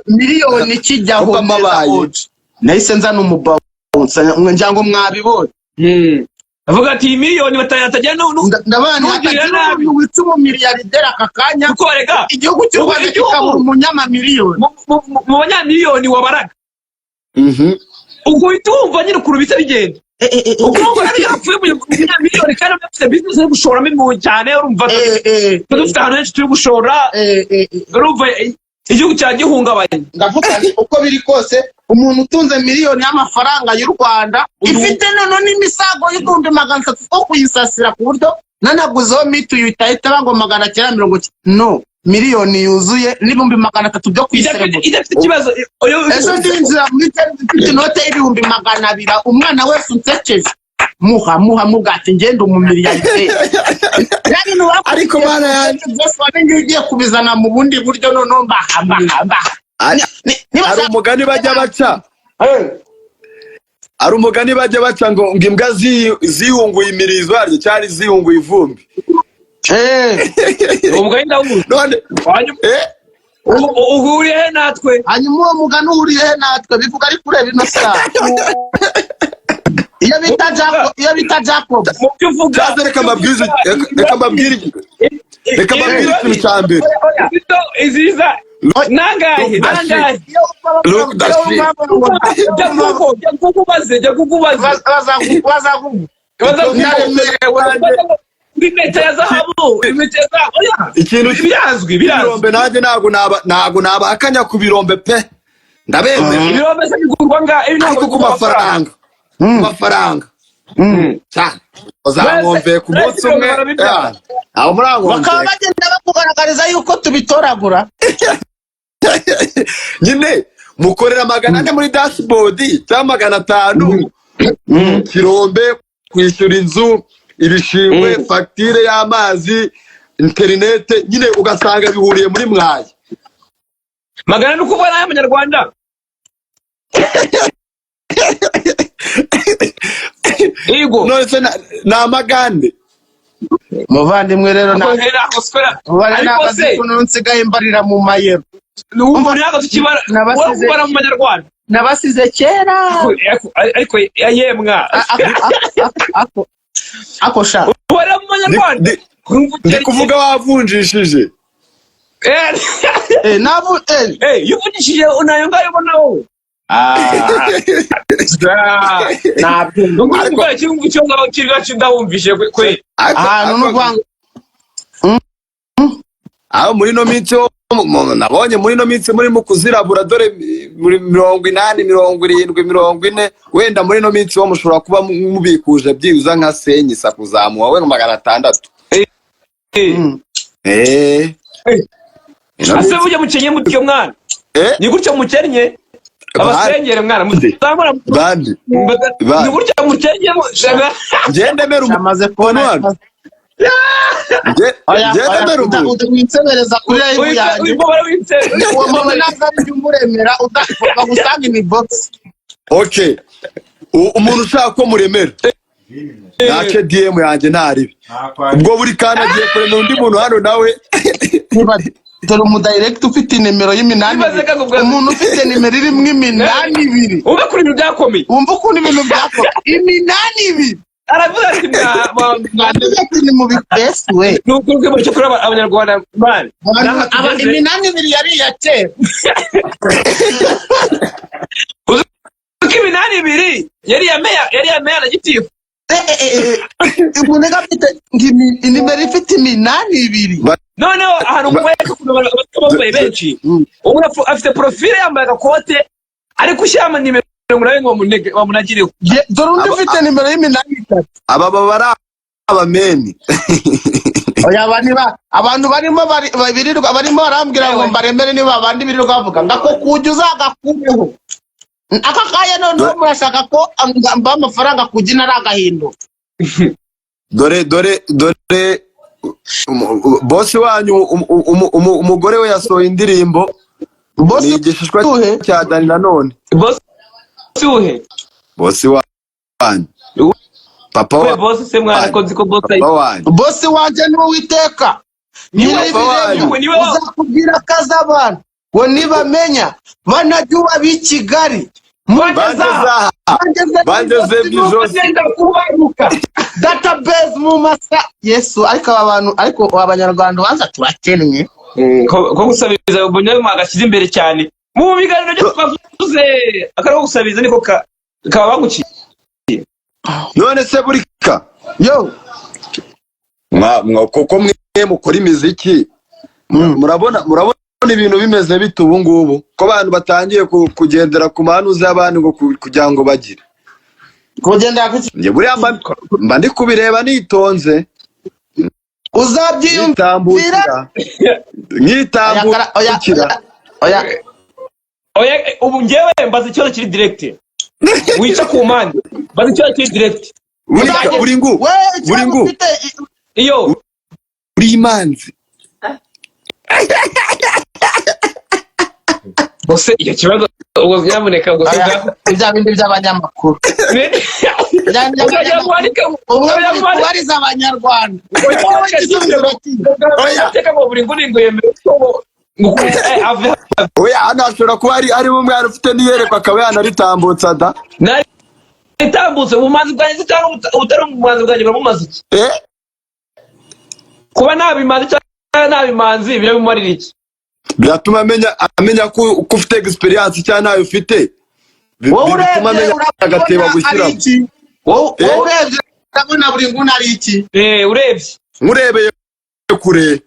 Miliyoni ikijyaho Kuko neza mabaye. oje. Nahise nzana umubawunsa ngira ngo mwabibonye. Avuga ati iyi miliyoni batagira Ndabona ntugirire hatagira nabi. umuntu wica umumiliyarderi aka kanya. Kuko rega Igihugu cy'u Rwanda kikabura umunyamamiliyoni. Mu banyamiliyoni wabaraga, ubwo uhita wumva nyine ukuntu bita bigenda. Ubwo urumva rero yapfuye umunyamiliyoni kandi afite business yo gushoramo impuhwe cyane, urumva dufite ahantu henshi turi gushora, urumva igihugu cya gihungabanye. Ndavuga nti uko biri kose Umuntu utunze miliyoni y'amafaranga y'u Rwanda, ifite noneho n'imisago y'300,000 two kuyisasira, ku buryo nanaguzeho mituyu itahita ngo 990, no miliyoni yuzuye n'300,000 byo kuyiserebura. Idafite ikibazo. Ejo ndinjira muri televiziyo mfite inote y'200,000. Umwana wese unsekeje muha muha mugati, ngenda umumiliyarderi. Ariko mana yanjye. Byose wamenye ugiye kubizana mu bundi buryo, noneho mbaha mbaha mbaha. Niba Hari umugani bajya baca, hari umugani bajya baca ngo imbwa zihunguye imirizo yaryo cyari zihunguye ivumbi. Umugani ndawuzi. None Hanyuma uhuriye he natwe? Hanyuma uwo mugani uhuriye he natwe? Bivuga ari kureba ino saha iyo bita Jacob, iyo bita Jacob. Mu byo uvuga. Cyaze reka mbabwire ikintu cya mbere. Iziza nangahe nangahe? Look that shit. Jya Google, jya Google ubaze, jya Google ubaze. Bazagugu. Baza impeta ya zahabu, impeta ya zahabu, oya. Ikintu Birazwi, birazwi. Ibirombe, nanjye ntabwo nabahakanya ku birombe pe, ndabemera. Ibirombe se bigurwa nga ibi? Ntabwo Ariko ku bigurwa. mafaranga, ku mafaranga cyane uzamwumve ku munsi umwe. Barabibyaza. Aho Bakaba murankumve. bagenda bakugaragariza yuko tubitoragura. Nyine mukorera 400 muri dashboard cyangwa 500, kirombe, kwishyura inzu, ibishingwe, fagitire y'amazi, interinete, nyine ugasanga bihuriye muri mwayi. 400 ni ukuvuga n'ay'amanyarwanda? Yego. None se ni amagande? Muvandimwe rero Ariko ntabwo se ukuntu nsigaye mbarira mu mayero. Ubu ntabwo tukibara. Nabasize- Wowe kubara mu manyarwanda. Nabasize kera. Ariko yemwa. Ako sha. Ubara mu manyarwanda. Ndi kuvuga wavunjishije. Navu. Iyo uvugishije nayo ngayo ubona wowe. Nabyumva. Ariko cyumva icyo ngabo kiri gacu ndawumvise kwe. Ahantu n'urwango. Aho muri ino minsi ho, nabonye muri ino minsi muri mu kuzirabura, dore muri 80, 70, 40, wenda muri ino minsi ho mushobora kuba mubikuje byibuze nka senyisa kuzamuha we nka 600. Ino Ase minsi- burya mukenye mutyo mwana? Ni gutyo mukennye? Abasengere mwana muzamura. Bande Ni gutyo mukennye? Ngende mera umuntu Amaze kubona hano. Oya, Ngende oya, mera umuntu. winsebereza kuri live yanjye. Uwo muntu ntabwo ari jya umuremera, bagusanga ini box. Okay, umuntu ushaka ko muremera nace DM yanjye, ntaribi ubwo buri kandi agiye kuremera undi muntu hano nawe. Niba dore umudirector ufite nimero y'iminani Nibaze ibiri. ko ubwo- Umuntu ufite nimero irimo 82. Wumve kuri ibintu byakomeye. Wumva ukuntu ibintu byakomeye, 82. Aravuga ati Aravuga ati ni mu bipesi we. Ni ukuri kwibutsa kuri abanyarwanda man. N'aha tugeze. 82 yari iya kera. Kuko 82 yari iya meya, yari iya meya na gitifu. Umuntu afite ngo inimero ifite 82. Noneho ahantu mwereka ukuntu bambaye benshi, umuntu afite profile yambaye agakote, ariko ushyiramo nimero ngo nawe ngo bamunagireho. Dore undi ufite nimero y'83. Aba baba ari abameni. Oya, aba niba abantu barimo birirwa barimo barambwira ngo mbaremere, niba abandi birirwa bavuga ngo ako kujya uzagakureho aka kanya, noneho murashaka ko mba amafaranga kujya ari agahindo. Dore dore dore bosi wanyu, umugore we yasohoye indirimbo. Bosi Ni igishishwa uhe? cya Dani nanone. Bosi uhe? Bosi wanyu, papa We wa bosi se mwana, ko nzi ko bosi ari papa wanyu. Bosi wanjye ni Uwiteka. Niwe Nyiri papa wanyu. ibiremwa Niwe wa- uzakubwira akazi abantu ngo nibamenya banajya b'i Kigali. Banjye zaha. Banjye mu ijosi. Bagenda kubaruka. Database mu masa Yesu. Ariko aba bantu, ariko abanyarwanda ubanza turakennye. Ko gusabiriza ubonye mwagashyize imbere cyane mu biganiro byo twavuze, akari gusabiriza niko kababangukiye. None se burika Yo. Mwa kuko mwe mukora imiziki, murabona Ibintu bimeze bite ubu ngubu, ko abantu batangiye kugendera ku manuza y'abandi ngo kugira ngo bagire Kugendera ku Njye buriya mba ndi kubireba nitonze. Uzabyiyumvira. Nkitambukira. Oya, oya. Nkitambukira. Oya. Oya, ubu njyewe mbaza ikibazo kiri direct, wica ku mpande, mbaza ikibazo kiri direct. Buri ngu We buri ikibazo ngu ufite Iyo uri imanzi. Bose icyo kibazo ubwo nyamuneka ngo Oya, bya bindi by'abanyamakuru, bya bindi Uzajya by'abanyamakuru. mwandika Umwe uzajya muri mwandika kubariza Abanyarwanda, wowe igisubizo urakizi. Oya. Ateka ngo buri nguni ngo yemere ko ngo ave. Oya, hano hashobora kuba ari umwana ufite n'iyerekwa, akaba yanaritambutsa da. Itambutse ubumanzi bwanjye se cyangwa ubutari ubumanzi bwanjye, buramumaze iki? Eh. Kuba nabimanzi cyangwa nabimanzi birabimarira iki? Biratuma amenya ko ufite experience cyangwa ntayo ufite. Wowe Bituma urebye amenya agatebo urabona ari gushyiramo. iki? Wowe Eh? wowe urebye urabona buri nguni ari iki? Eh, urebye. Nkurebeye kure,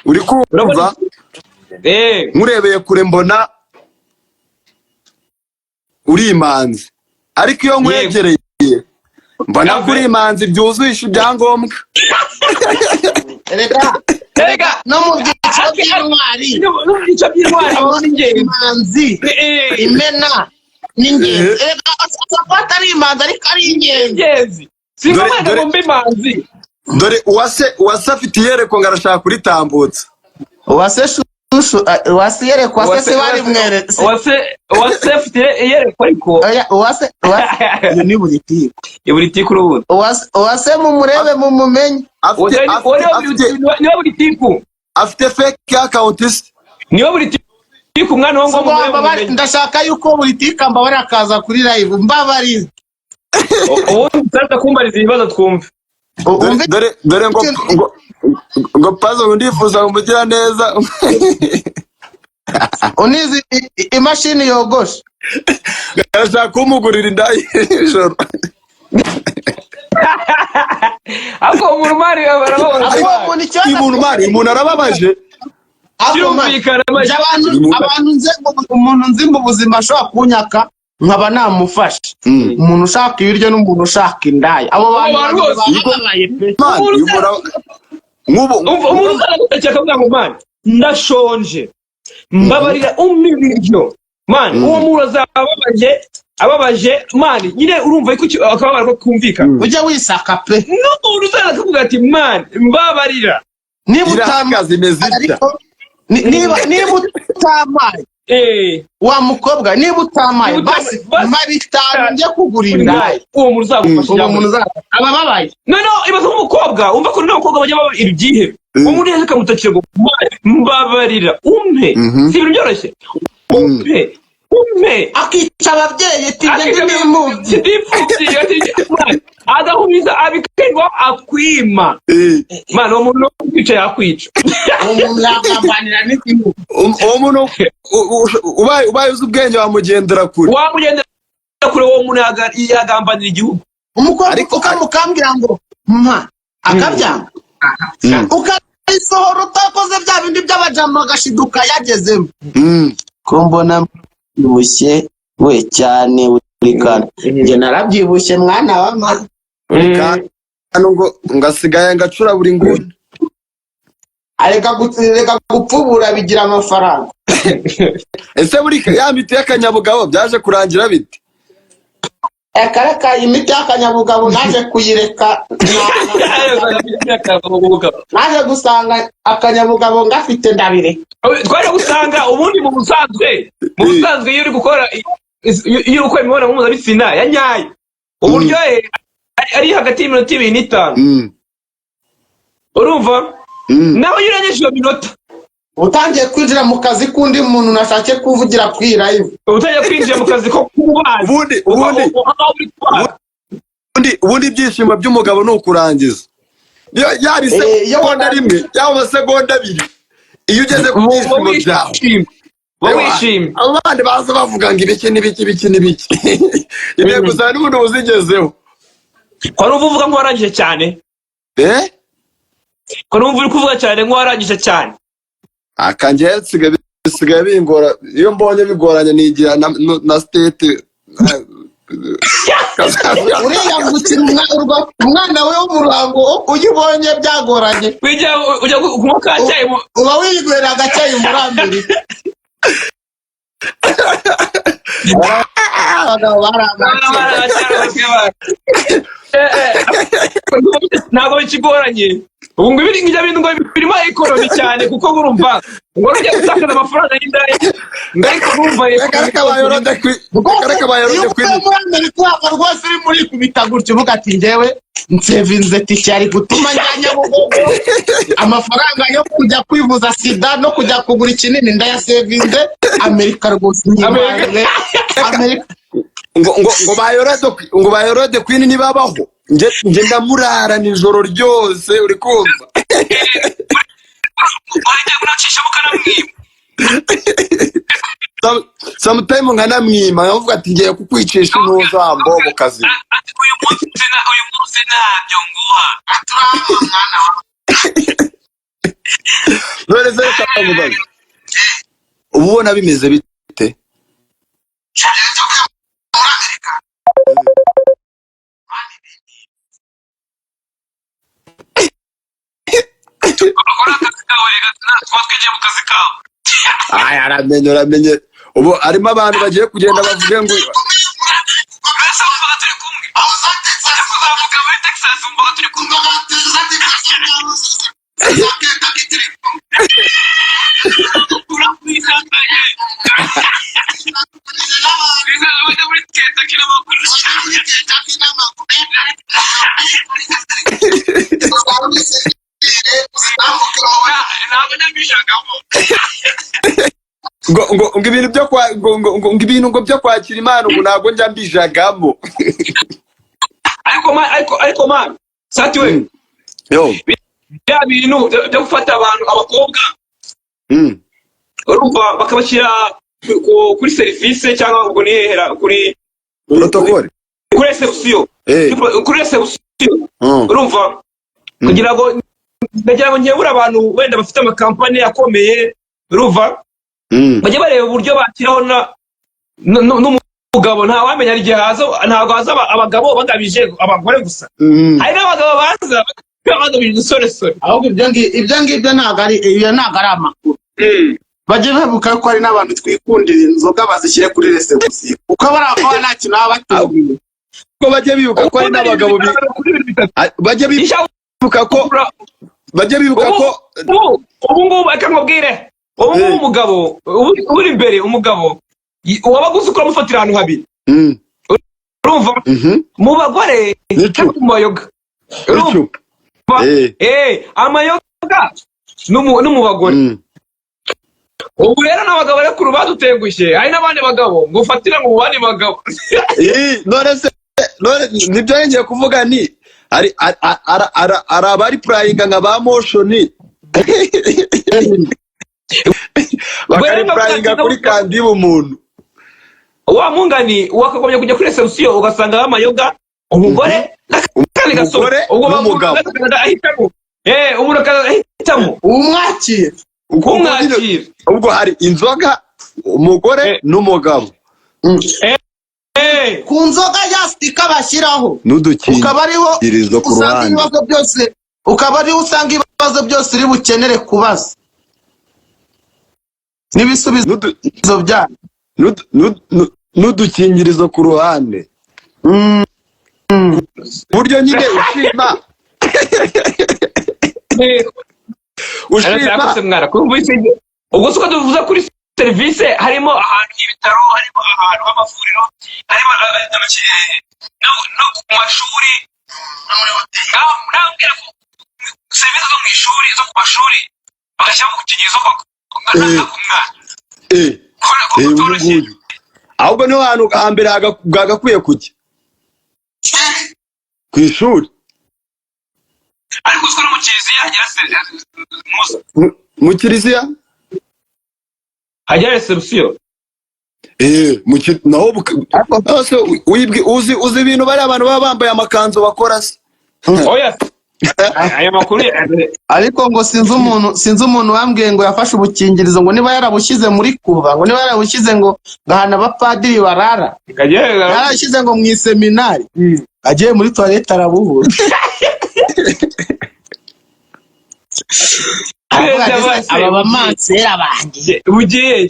uri kumva? Urabona eh. Nkurebeye kure mbona uri imanzi, ariko iyo nkwegereye mbona ko uri imanzi byuzuye ibyangombwa. Reka. Erega No mu byiciro by'intwari, no mu byiciro by'intwari abo ni ingenzi. Imanzi, imena n'ingenzi. Reka, ashobora kuba atari imanzi ariko ari ingenzi. Ingenzi si ngombwa ngo mbe imanzi. Dore Uwase afite iyerekwa ngo arashaka kuritambutsa. Uwase shushu, Uwase yerekwa se se bari mwere Uwase afite iyerekwa ariko Oya, Uwase iyo ni buri tiku. Buri tiku urubundi. Uwase mumurebe mumumenye. Afite Niwe buri tiku. Afite fake account se? Niwe buri tiku umwana wo ngo Ubwo mumurebe mumenye. Ndashaka yuko buri tiku ambabarira akaza kuri live, mbabarira. Ubundi utaza kumbariza ibibazo twumve. Umve. Dore ngo pazo ngo ndifuza umugira neza. Unizi imashini yogosha. Arashaka kumugurira inda y'ijoro. Ariko umuntu mari barababona. Ariko uwo muntu ikibazo Uyu muntu mari, uyu muntu arababaje. Ariko man, Kirumvikana mari. njye abantu nzi, umuntu nzi mu buzima ashobora kunyaka nkaba namufasha, umuntu ushaka ibiryo n'umuntu ushaka indaya, abo bantu bantu babiri bose. baba bababaye pe. Man, uyu muntu nk'ubu Umva, umuntu uzaza gutekera akavuga ngo: "Man, ndashonje, mbabarira umpe ibiryo." Man, uwo muntu azaba ababaje man, nyine urumva ko akababaro ko kumvikana. Ujye wisaka pe. N'umuntu uzaza akavuga ati: "Man, mbabarira." Niba Irahagaze imeze itya. Ariko niba utamaye, wa mukobwa, niba utamaye, Niba basi basi mpa 5 njye kugura indaya. Uwo muntu uzagufasha. Uwo muntu uzaza aba ababaye. Noneho ibaze nk'umukobwa, umva ko n'abakobwa bajya baba ibyihebe. Umuntu yaje akamutakira ngo: "Man, mbabarira umpe." Si ibintu byoroshye, umpe, umpe. Akica ababyeyi ati: "Njye ndi n'imfubyi." Ndi imfubyi, agahumiza abikirwa akwima. Man, uwo muntu no kwica yakwica. Uwo muntu yagambanira n'igihugu. Uwo muntu ubaye uzi ubwenge wamugendera kure. Wamugendera kure, uwo muntu yagambanira igihugu. Umukobwa Ariko- ukamukambwira ngo mpa, akabyanga, ukabisohora utakoze bya bindi by'abajama, agashiduka yagezemo. Ko mbona mbyibushye we cyane buri kantu, njye narabyibushye mwana wa mama. Hano ngo asigaye ngacura buri nguni. Reka gupfubura bigira amafaranga. Ese buri ya miti y'akanyabugabo byaje kurangira bite? Reka reka, imiti y'akanyabugabo naje kuyireka. Naje gusanga akanyabugabo ngafite, ndabireka. Twari gusanga ubundi mu busanzwe iyo uri gukora imibonano mpuzabitsina ya nyayo, uburyohe ari hagati y'iminota 2 n'5. Urumva? Naho iyo urengeje iyo minota, Utangiye kwinjira mu kazi k'undi muntu nashatse kuvugira kuri iyi live. Utangiye kwinjira mu kazi ko kubaza. Ubundi Aho uri kubaza. Ubundi ibyishimo by'umugabo ni ukurangiza. Iyo yaba Eh, iyo isegonda rimwe, yaba amasegonda 2, iyo ugeze ku byishimo byawe, Wishimye, uba wishimye. Abo bandi baza bavuga ngo ibiki n'ibiki, ibiki n'ibiki, intego zawe n'ubundi uba uzigezeho. Ko numva uvuga nk'uwarangije cyane? Eh. Ko numva uri kuvuga cyane nk'uwarangije cyane? Akanjye bisigaye bingora. Iyo mbonye bigoranye, nigira na state. Uriya gukina umwana we wo mu Ruhango, uyu ubonye byagoranye, Ujya ujya kunywa ka cyayi uba wigwera agacyayi muri Amerika. Abagabo bari abakire. Ntabwo bikigoranye ubu ngo ibiri ibyo bintu ngo birimo economy cyane, kuko urumva ngo ujya gutakaza amafaranga y'indaya ngo, ariko urumva Reka reka, bayorode kwi, reka reka, Iyo bayorode uvuye kwi. muri Amerika, waba rwose uri muri kubita gutya, uvuga ati: "Njyewe nsevinze tike yari gutuma njya Nyabugogo, amafaranga yo kujya kwivuza sida no kujya kugura ikinini ndayasevinze. Amerika rwose nyibaye Amerika." Ngo bayorode queen nibabaho, nge ndamurara nijoro ryose, uri kumva? Wajya unacishamo ukanamwiba. Sometime nkanamwima, nkavuga ati: "Ngiye kukwicisha intuzambo mu kazi." Ati: "Uyu munsi ntabyo nguha." None se reka nkubaze, uba ubona bimeze bite? Ukora akazi kawe reka, tuba twigiye mu kazi kawe. Aya, aramenye, uramenye ubu harimo abantu bagiye kugenda bavuge ngo Mbese wumvaga turi kumwe ujya kuzamuka muri Texas, wumvaga turi kumwe? Urakwisanganye bajya muri Kentucky n'amaguru. Ntabwo nabishakamo. Ngo ibintu byo kwa ngo ibintu ngo byo kwakira Imana, ubu ntabwo njya mbijagamo. Ariko man, sati we, Yo. Bya bintu byo gufata abantu, abakobwa, urumva, bakabashyira kuri serivisi, cyangwa ubwo ni hehera kuri Protocole. Kuri reception. Kuri reception. Urumva, kugira ngo, ndagira ngo nkebure abantu wenda bafite amakampani akomeye, urumva, bajye bareba uburyo bakiraho na n'umugabo. Ntawamenya igihe haza. Ntabwo haza abagabo bagamije abagore gusa. Hari n'abagabo baza bagamije udusoresore. Ahubwo ibyo ngibyo ntabwo ari amakuru. Bajye babuka ko hari n'abantu twikundira inzoga, bazishyire kuri reception, kuko bari aho nta kintu baba bateguye. Ko bajye bibuka ko hari n'abagabo Kuri ibintu bitatu. Ah, bajye bibuka ko bajye bibuka ko Ubu ngubu, reka nkubwire, ubu ngubu umugabo uri imbere, umugabo wabaga uzi ko uramufatira ahantu habiri, urumva, mu bagore N'icupa. cyangwa mu mayoga, urumva? N'icupa. Amayoga no mu bagore. Ubu rero n'abagabo rero badutengushye, hari n'abandi bagabo ngo ufatire ngo mu bandi bagabo. None se none nibyo ngiye kuvuga, ni hari abari purayinga nka ba Moshions, bakari purayinga kuri kandi y'ubumuntu. Wa mungani wakagombye kujya kuri reception, ugasanga amayoga, umugore n'akandi gasore. Umugore Ubwo n'umugabo. Ahitamo, umuntu akahitamo. Umwakira. Kumwakira. Ubwo hari inzoga, umugore n'umugabo. Ku nzoga ya sticker bashyiraho, n'udukingirizo ukaba ariho ku usanga ruhande. ibibazo byose, ukaba ariho usanga ibibazo byose uri bukenere kubaza n'ibisubizo byayo. N'udukingirizo ku ruhande, buryo nyine ushima ushima. Yakoze mwana kumva ubwo si uko tuvuze kuri serivisi, harimo ahantu h'ibitaro, harimo ahantu h'amavuriro, harimo no ku mashuri. Nabwira ko serivisi zo mu ishuri, zo ku mashuri, bagashyiramo udukingirizo koko nka ku mwana. Kubera ko Uyu bitoroshye. nguyu ahubwo niho hantu hambere bwagakwiye kujya, ku ishuri. Ariko uziko no mu kiliziya hagira serivisi? Mu kiliziya? Hagira reception. Naho ese uzi ibintu bariya abantu baba bambaye amakanzu bakora se? Oya. Aya makuru. Ariko ngo sinzi umuntu wambwiye ngo yafashe ubukingirizo, ngo niba yarabushyize muri kuba, ngo niba yarabushyize ngo ahantu abapadiri barara, yarabishyize ngo mu iseminari, agiye muri toilette arabuhura. Aravuga ati, "Aba bamansera banjye Bugiye.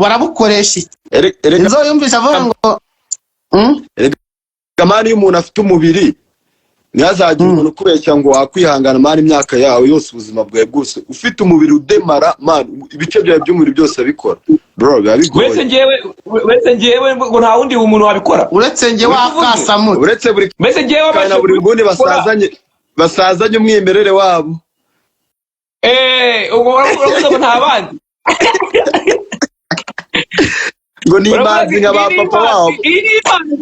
Barabukoresha iki?" Erega Inzo yumvise avuga ngo man, iyo umuntu afite umubiri, ntihazagire umuntu ukubeshya ngo wakwihangana, man. Imyaka yawe yose, ubuzima bwawe bwose, ufite umubiri udemara, man, ibice byawe by'umubiri byose bikora, bro, biba bigoye. Uretse ngewe ngo nta wundi muntu wabikora. Uretse njye wakasamutse. Uretse buri Mbese ngewe kana buri nguni basazanye umwimerere wabo. Eh, ubwo uravuze ngo nta bandi. Ngo ni imanzi nka ba papa wabo. Iyi ni impano,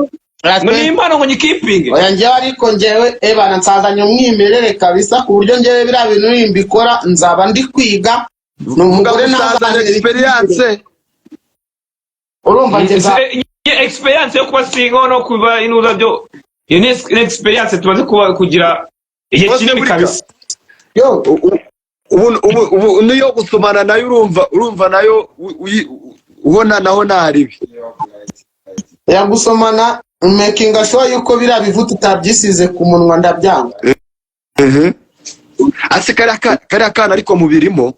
ngo ni impano, ngo nyikipinge. Oya, njyewe ariko njyewe ebana nsazanye umwimerere kabisa, ku buryo njyewe biriya bintu nimbikora nzaba ndi kwiga ni umugore Usazanye ntazanire. experience. Urumva njye Experience yo kuba single no kuba inuza byo, iyo ni experience tumaze kuba kugira igihe Bose kinini burika. kabisa. Yo. Ubu niyo gusomana nayo, urumva nayo ubona naho ntaribi. Yagusomana, making sure yuko biriya bivuta utabyisize ku munwa, ndabyanga. Ase kariya kana ariko mubirimo?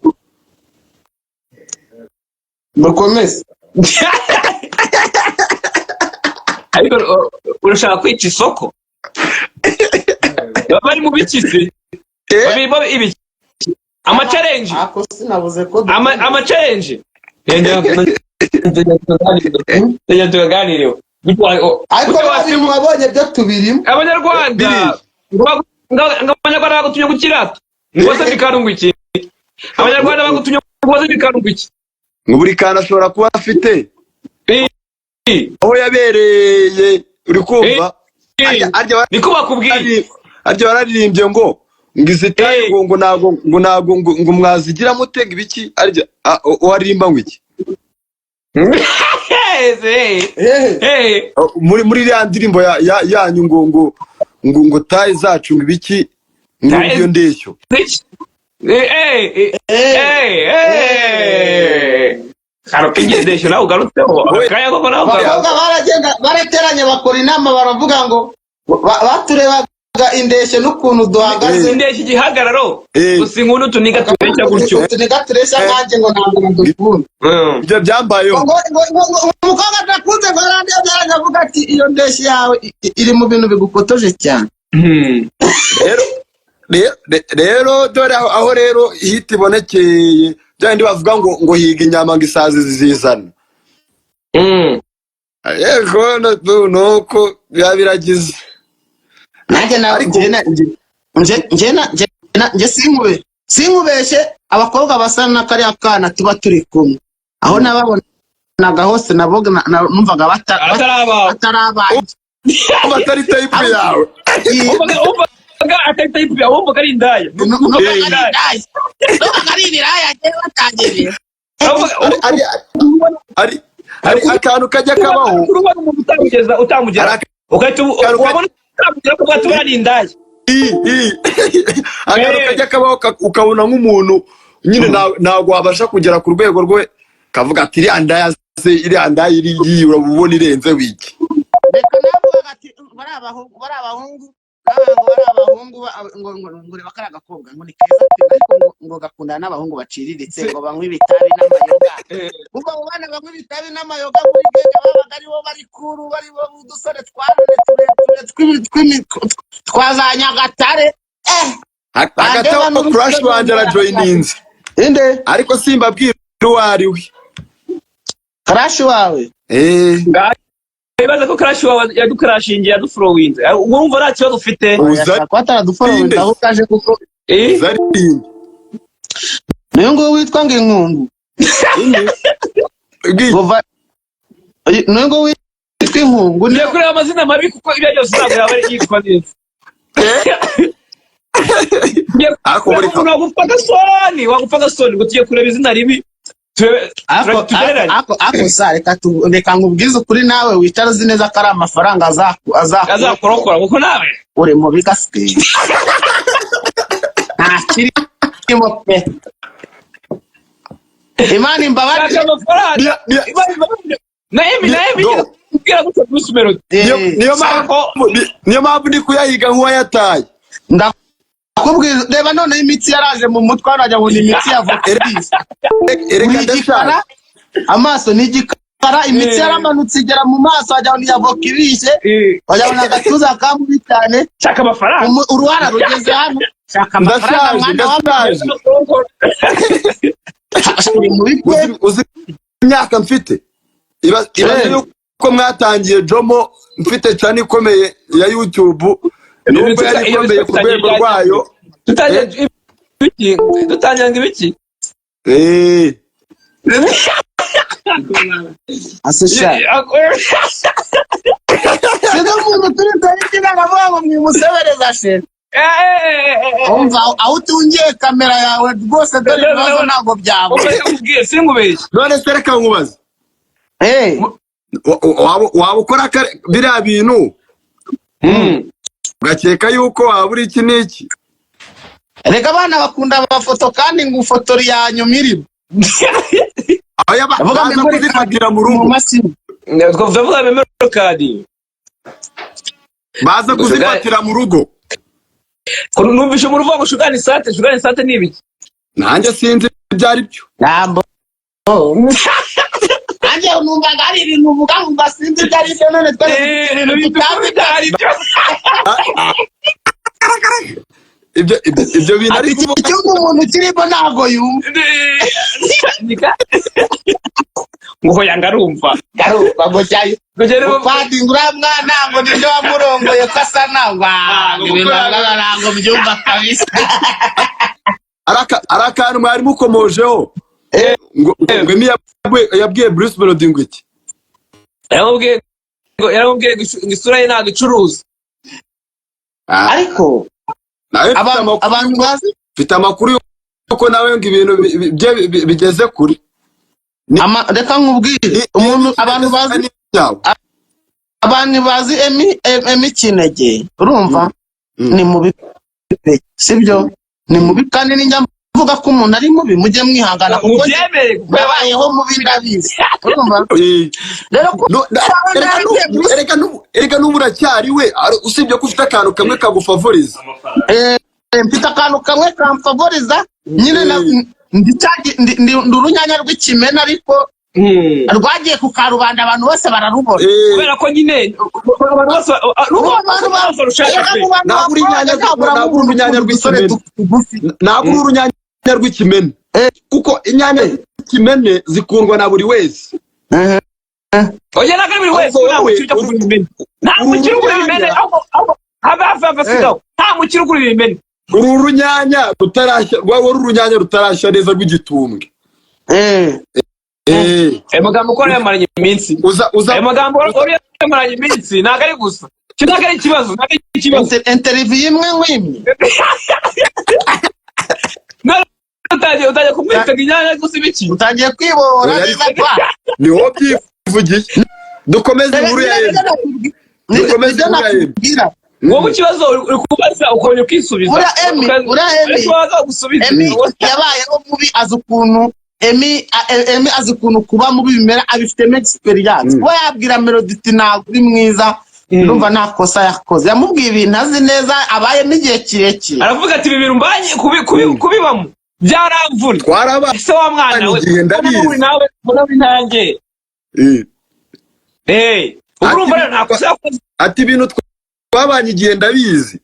Mukomeze. Ariko urashaka kwica isoko, bari mu biki se? Barimo ibiki? Ama challenge. Ako sinabuze ko Ama challenge tukaganireho. Ariko biriya bintu wabonye byo tubirimo. Abanyarwanda ngo abanyarwanda bagutumye ku kirato ngo wasabye ikantu iki? Abanyarwanda bagutumye ngo wasabye ikantu iki? Ngo buri kantu ashobora kuba afite aho yabereye, uri kumva? Arya Niko bakubwiye. Arya wararirimbye ngo izi taille ngo ntabwo ngo mwazigira mute, ngo ibiki? Arya waririmba ngo iki? Hehe? Muri iriya ndirimbo yanyu ngo taille zacu, ngo ibiki, ngo iyo ndeshyo. Karo k'ingendeshyo nawe ugarutseho akanya koko nawe ugarutseho. Abakobwa baragenda barateranye, bakora inama, baravuga ngo baturebaga indeshyo n'ukuntu duhagaze. Indeshyo, igihagararo. Gusa inkuru tuniga tubeshya gutyo. Tuniga tureshya nkanjye, ngo ntabwo badukunda. Ibyo byambayeho. Ngo umukobwa adakunze, ngo arandebye, avuga ati: "Iyo ndeshyo yawe iri mu bintu bigukotoje cyane." Rero dore aho rero hit ibonekeye, bya bindi bavuga ngo higa inyama ngo isazi zizana. Yego, nuko biba biragize. Nanjye na njye na- njye njye na njye na njye sinkubeshye, abakobwa basa na kariya kana tuba turi kumwe, aho nababonaga hose nabo numvaga Atari abawe. atari abanjye. Batari type yawe. Wumvaga atari type yawe, wumvaga ari indaya. Numvaga ari indaya, numvaga ari ibiraya njyewe batangiriye. Ari akantu kajya kabaho. Urabona umuntu utamugeza, utamugera, Hari ugahita akantu wabona utamugera kuko tuba ari indaya. Akantu kajya kabaho, ukabona nk'umuntu nyine ntabwo wabasha kugera ku rwego rwe, kavuga ati: "Iriya ndaya se, iriya ndaya iri ngiyi, urabona irenze wiki." Reka navugaga ati bari abahungu ngo bari abahungu ngo reba kariya gakobwa, ngo ni keza pe, ariko ngo gakundana n'abahungu baciriritse, ngo banywe ibitabi n'amayoga. Ubwo abo bana banywa ibitabi n'amayoga muri genge babaga aribo bari kuru, bari bo udusore twanone tureture twa za Nyagatare. Hagati aho crush wanjye arajoyininze. Inde? Ariko simbabwira uwo ari we. Crush wawe? Eh. Ibaze ko crush wawe yadukarashingiye, yaduforowinze, urumva nta kibazo ufite. Uza Ko ataraduforowinze, aho kaje kuko Uzarinde. Niyo nguyu witwa ngo inkungu. Niyo nguyu witwa inkungu. Ugiye kureba amazina mabi, kuko ibyo byose ntabwo yaba yitwa neza. Ugiye Ariko kureba umuntu wagupfa agasoni, wagupfa agasoni, ngo tugiye kureba izina ribi. Ako Tugereranye. Ako sa reka nkubwize ukuri, nawe wicara uzi neza ko ari amafaranga azaku Azakurokora, kuko nawe uri mubi gasigaye nta kirimo pe, Imana imbabarire. Shaka amafaranga. Na Emi, na Emi kubwira gutya Bruce Melody. Niyo mpamvu ndi kuyahiga nk'uwayataye. Ndakubwira, reba noneho imitsi yaraje mu mutwe hano, wagira ngo ni imitsi ya vokalis. Erega Uri igikara, ndashaje. Amaso ni igikara, imitsi yaramanutse igera mu maso, wagira ngo ni iya voka ibishye, wagira ngo ni agatuza kamubi cyane. Shaka amafaranga. Uruhara rugeze hano, shaka amafaranga. Ndashaje. Mwana wa Ndashaje. Uri mubi pe. Uzi imyaka mfite? Ibaze yuko mwatangiye Jomo mfite channel ikomeye ya YouTube, nubwo yari ikomeye ku rwego rwayo. Tutangira ibiki? Dutangira ngo ibiki? Ase sha, sinzi umuntu turi tariki nagavuga ngo mwimusebereza sheri. Umva, aho utungiye kamera yawe rwose, dore ibibazo ntabwo byabura. Ubwiye singubeshye. None se reka nkubaze. Waba ukora biriya bintu ugakeka yuko waba uri iki n'iki? Reka, abana bakunda amafoto, kandi ngo ufotora iya nyuma irimo. Aho Ndavuga baza memory kuzifatira mu mu rugo. mashini. Twavuga memory card. Baza kuzifatira mu rugo. Numvishe umuntu uvuga ngo shugani sante, shugani sante ni ibiki? Nanjye sinzi ibyo ari byo. Ntabwo nanjye numvaga ari ibintu uvuga ngo sinzi ibyo ari byo, none twese dufite ibintu tutazi ibyo ari byo. Ibyo bintu Ati ari iki kuvuga. cyumba umuntu kirimo ntabwo yumva. Ngo hoya, ngarumva. Garumva ngo cyayo. Kugera ubu. Padiri, uriya mwana ngo nibyo wamurongoye ko asa nangwa ibintu avuga ntabwo mbyumva kabisa. Ari akantu mwari mukomojeho ngo Emi yabwiye Bruce Melody ngo iki? Yaramubwiye ngo isura ye ntabwo icuruza. Ah, ariko nawe mfite amakuru abantu bazi mfite amakuru yuko nawe ngo ibintu bye bigeze kure. Reka nkubwire, umuntu abantu bazi Yawe. abantu bazi Emi Kinege, urumva, ni mubi pe, sibyo? Ni mubi, kandi ninjya mvuga ko umuntu ari mubi mujye mwihangana, kuko njye Mubyemere kuko nabayeho mubi, ndabizi, urumva? Rero ko No, erega n'ubu uracyari we, usibye ko ufite akantu kamwe kagufavoriza. Mfite akantu kamwe kamfavoriza nyine ndi urunyanya rw'ikimena, ariko rwagiye ku karubanda, abantu bose bararubona. Kubera ko nyine abantu bose Ubu abantu bose barushaka erega pe. mu bantu Ntabwo uri bakora inyanya ntabura ntabwo uri urunyanya udusore rw'ikimene. tugufi. Ntabwo uri urunyanya rw'ikimene, kuko inyanya z'ikimene zikundwa na buri wese. Oya, ntabwo ari buri wese. Ahubwo Nta wowe mukire ujya kugura ibimene, nta mukire ugura ibimene. Ahubwo have hafi hafi asigaho, nta mukire ugura ibimene. Uru runyanya rutarashya, rwaba uri urunyanya rutarashya neza rw'igitumbwe. Ayo magambo uko yamaranye iminsi, Uza uza ayo magambo wari yamaranye iminsi, ntabwo ari gusa icyo, ntabwo ari ikibazo, ntabwo ari ikibazo. Interview imwe nkwimye. None utangiye kumwitega inyanya gusa ibiki? Utangiye kwibora Oya, neza kwa Ni wowe byivugiye. Dukomeze inkuru ya Emi. Dukomeze nibyo inkuru ya Emi. nakubwira. Wowe ikibazo uri kubaza ukongera ukisubiza. Uriya Emi Ariko waza gusubiza. Emi yabayeho mubi, azi ukuntu Emi azi ukuntu kuba mubi bimera, abifitemo experience. Kuba yabwira Melody ati ntabwo uri mwiza, ndumva nta kosa yakoze. Yamubwiye ibintu azi neza, abayemo igihe kirekire. Aravuga ati ibi bintu mbanye kubibamo byaramvuna. Twaraba Ese wa mwana we, igihe, ndabizi. mbona uri nawe, mbona uri nanjye. Ubwo urumva rero nta kosa yakoze. Ati ibintu twabanye igihe, ndabizi.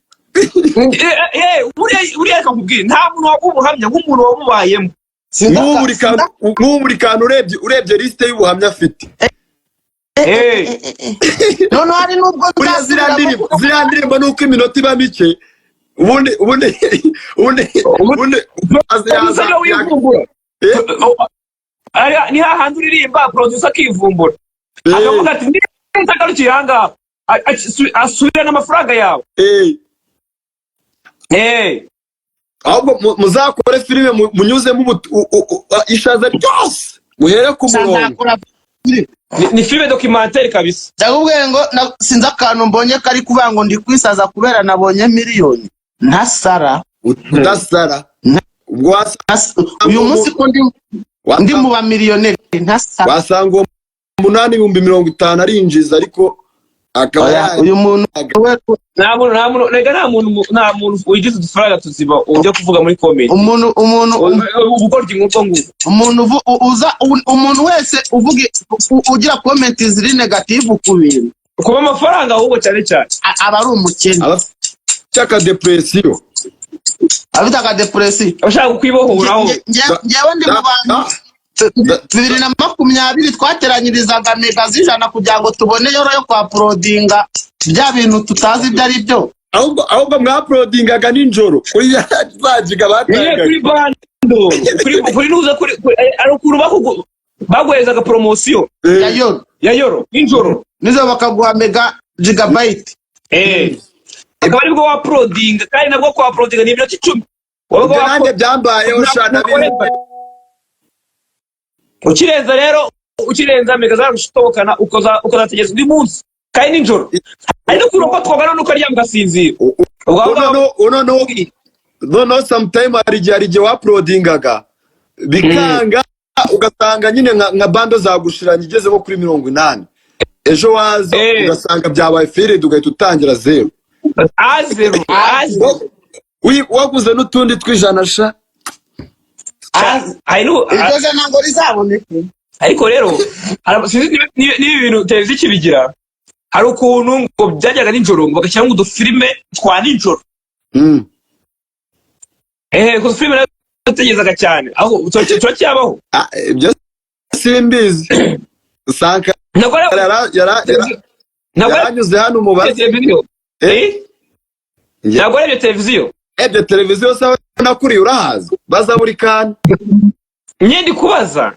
Buriya reka nkubwire, nta muntu waguha ubuhamya nk'umuntu wabubayemo. Nk'ubu buri kantu urebye lisite y'ubuhamya afite. Noneho hari n'ubwo Buriya ziriya nzasubiramo. ndirimbo nuko iminota iba mike, ubundi Producer niwe wivumbura. Ariya ni hahandi uririmba, producer akivumbura, akavuga ati niba ntagarukiye ahangaha, asubirane amafaranga yawe. Ahubwo muzakore filime munyuzemo ishaza ryose. Muhere ku murongo. Nzakora. Ni filime documentaire kabisa. Ndakubwiye ngo sinzi akantu mbonye kari kuvuga ngo ndi kwisaza kubera nabonye miliyoni, ntasara. Udasara, ubwo wasanga Uyu munsi ko ndi mu bamiliyoneri, ntasara. Wasanga uwo munani 50,000 arinjiza, ariko akaba Oya, uyu muntu we Nta muntu rega, nta muntu wigize udufaranga tuzima ujya kuvuga muri comment. Umuntu Ubugoryi nk'ubwo ngubwo. Umuntu uza umuntu wese uvuga ugira comment ziri negative ku bintu kuba amafaranga ahubwo cyane cyane aba ari umukene. Aba afite akadepression. Afite akadepression. Abashaka kwibohoraho. Njyewe ndi mu bantu 2020 twateranyirizaga mega z'ijana kugira ngo tubone yoro yo kwa uploadinga bya bintu tutazi ibyo ari byo. Ahubwo mwauploadingaga nijoro kuri za giga Nyine batangaga. Kuri bundle, kuri nuza ari ukuntu baguherezaga promotion ya yoro. Ya yoro nijoro. Nizo bakaguha mega gigabyte. Akaba aribwo wauploadinga, kandi nabwo kwa uploadinga ni iminota 10 wabaga Ibyo nanjye byambayeho sha, nabizi. Ukirenza rero, ukirenza mega zaragushtokana, ukazategereza undi munsi kandi nijoro. Hari n'ukuntu wafatwaga none ukaryama ugasinzira. Ubwo aho ngaho Noneho sometime hari igihe wauploadingaga bikanga, ugasanga nyine nka bundle zagushiranye igeze nko kuri 80, ejo waza ugasanga byabaye failed, ugahita utangira zero. À zéro, à zéro. Waguze n'utundi tw'ijana sha. Hari Iryo jana ngo rizaboneke. Ariko rero sinzi niba ibintu televiziyo ikibigira, hari ukuntu ngo byajyaga nijoro ngo bagashyiramo udufilime twa nijoro. Udufilime nategerezaga cyane aho turacyabaho. Ah, ibyo simbizi, Sankara. Ntabwo ari ntabwo ari Yaranyuze hano umubaze. televiziyo. Eh? Eh? Ntabwo ari ibyo televiziyo. Ebyo televiziyo sawa, nakuriye urahazi, baza buri kantu. Nye ndi kubaza.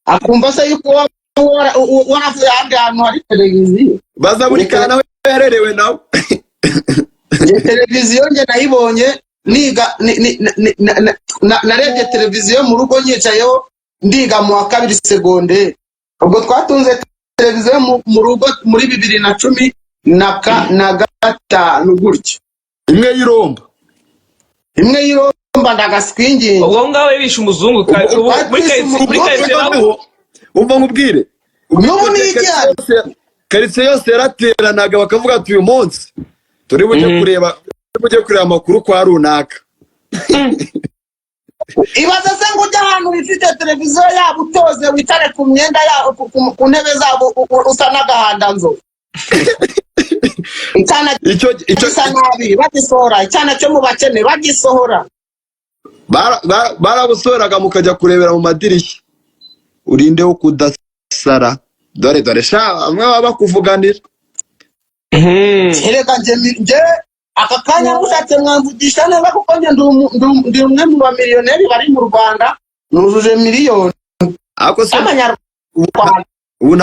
Akumva se yuko waba waravuye ahandi hantu hari televiziyo? Baza buri kantu aho yarerewe nawe. Njye televiziyo njye nayibonye niga narebye televiziyo mu rugo nyicayeho ndiga mu wa kabiri segonderi. Ubwo twatunze televiziyo mu rugo muri 2015 gutyo. Imwe y'iromba. Imwe y'iromba, ndagaswinginga. Ubwo ngaho bishe umuzungu ubu muri karitsiye naho. Noneho umva nkubwire. N'ubu ni igihari. Karitsiye yose yarateranaga bakavuga ati: "Uyu munsi turi bujye kureba, turi bujye kureba amakuru kwa runaka." Ibaze se ngo ujye ahantu bifite televiziyo yabo, utoze wicare ku myenda yabo, ku ntebe zabo, usa n'agahandanzovu, icyana Icyo gisa nabi bagisohora, icyana cyo mu bakene bagisohora. Barabusohoraga mukajya kurebera mu madirishya. Urinde wo kudasara, dore dore sha, bamwe baba bakuvuganira. Erega njye aka kanya mushatse mwamvugisha neza, kuko njye ndi umwe mu bamiliyoneri bari mu Rwanda, nujuje miliyoni Ariko se y'amanyarwanda. Ubu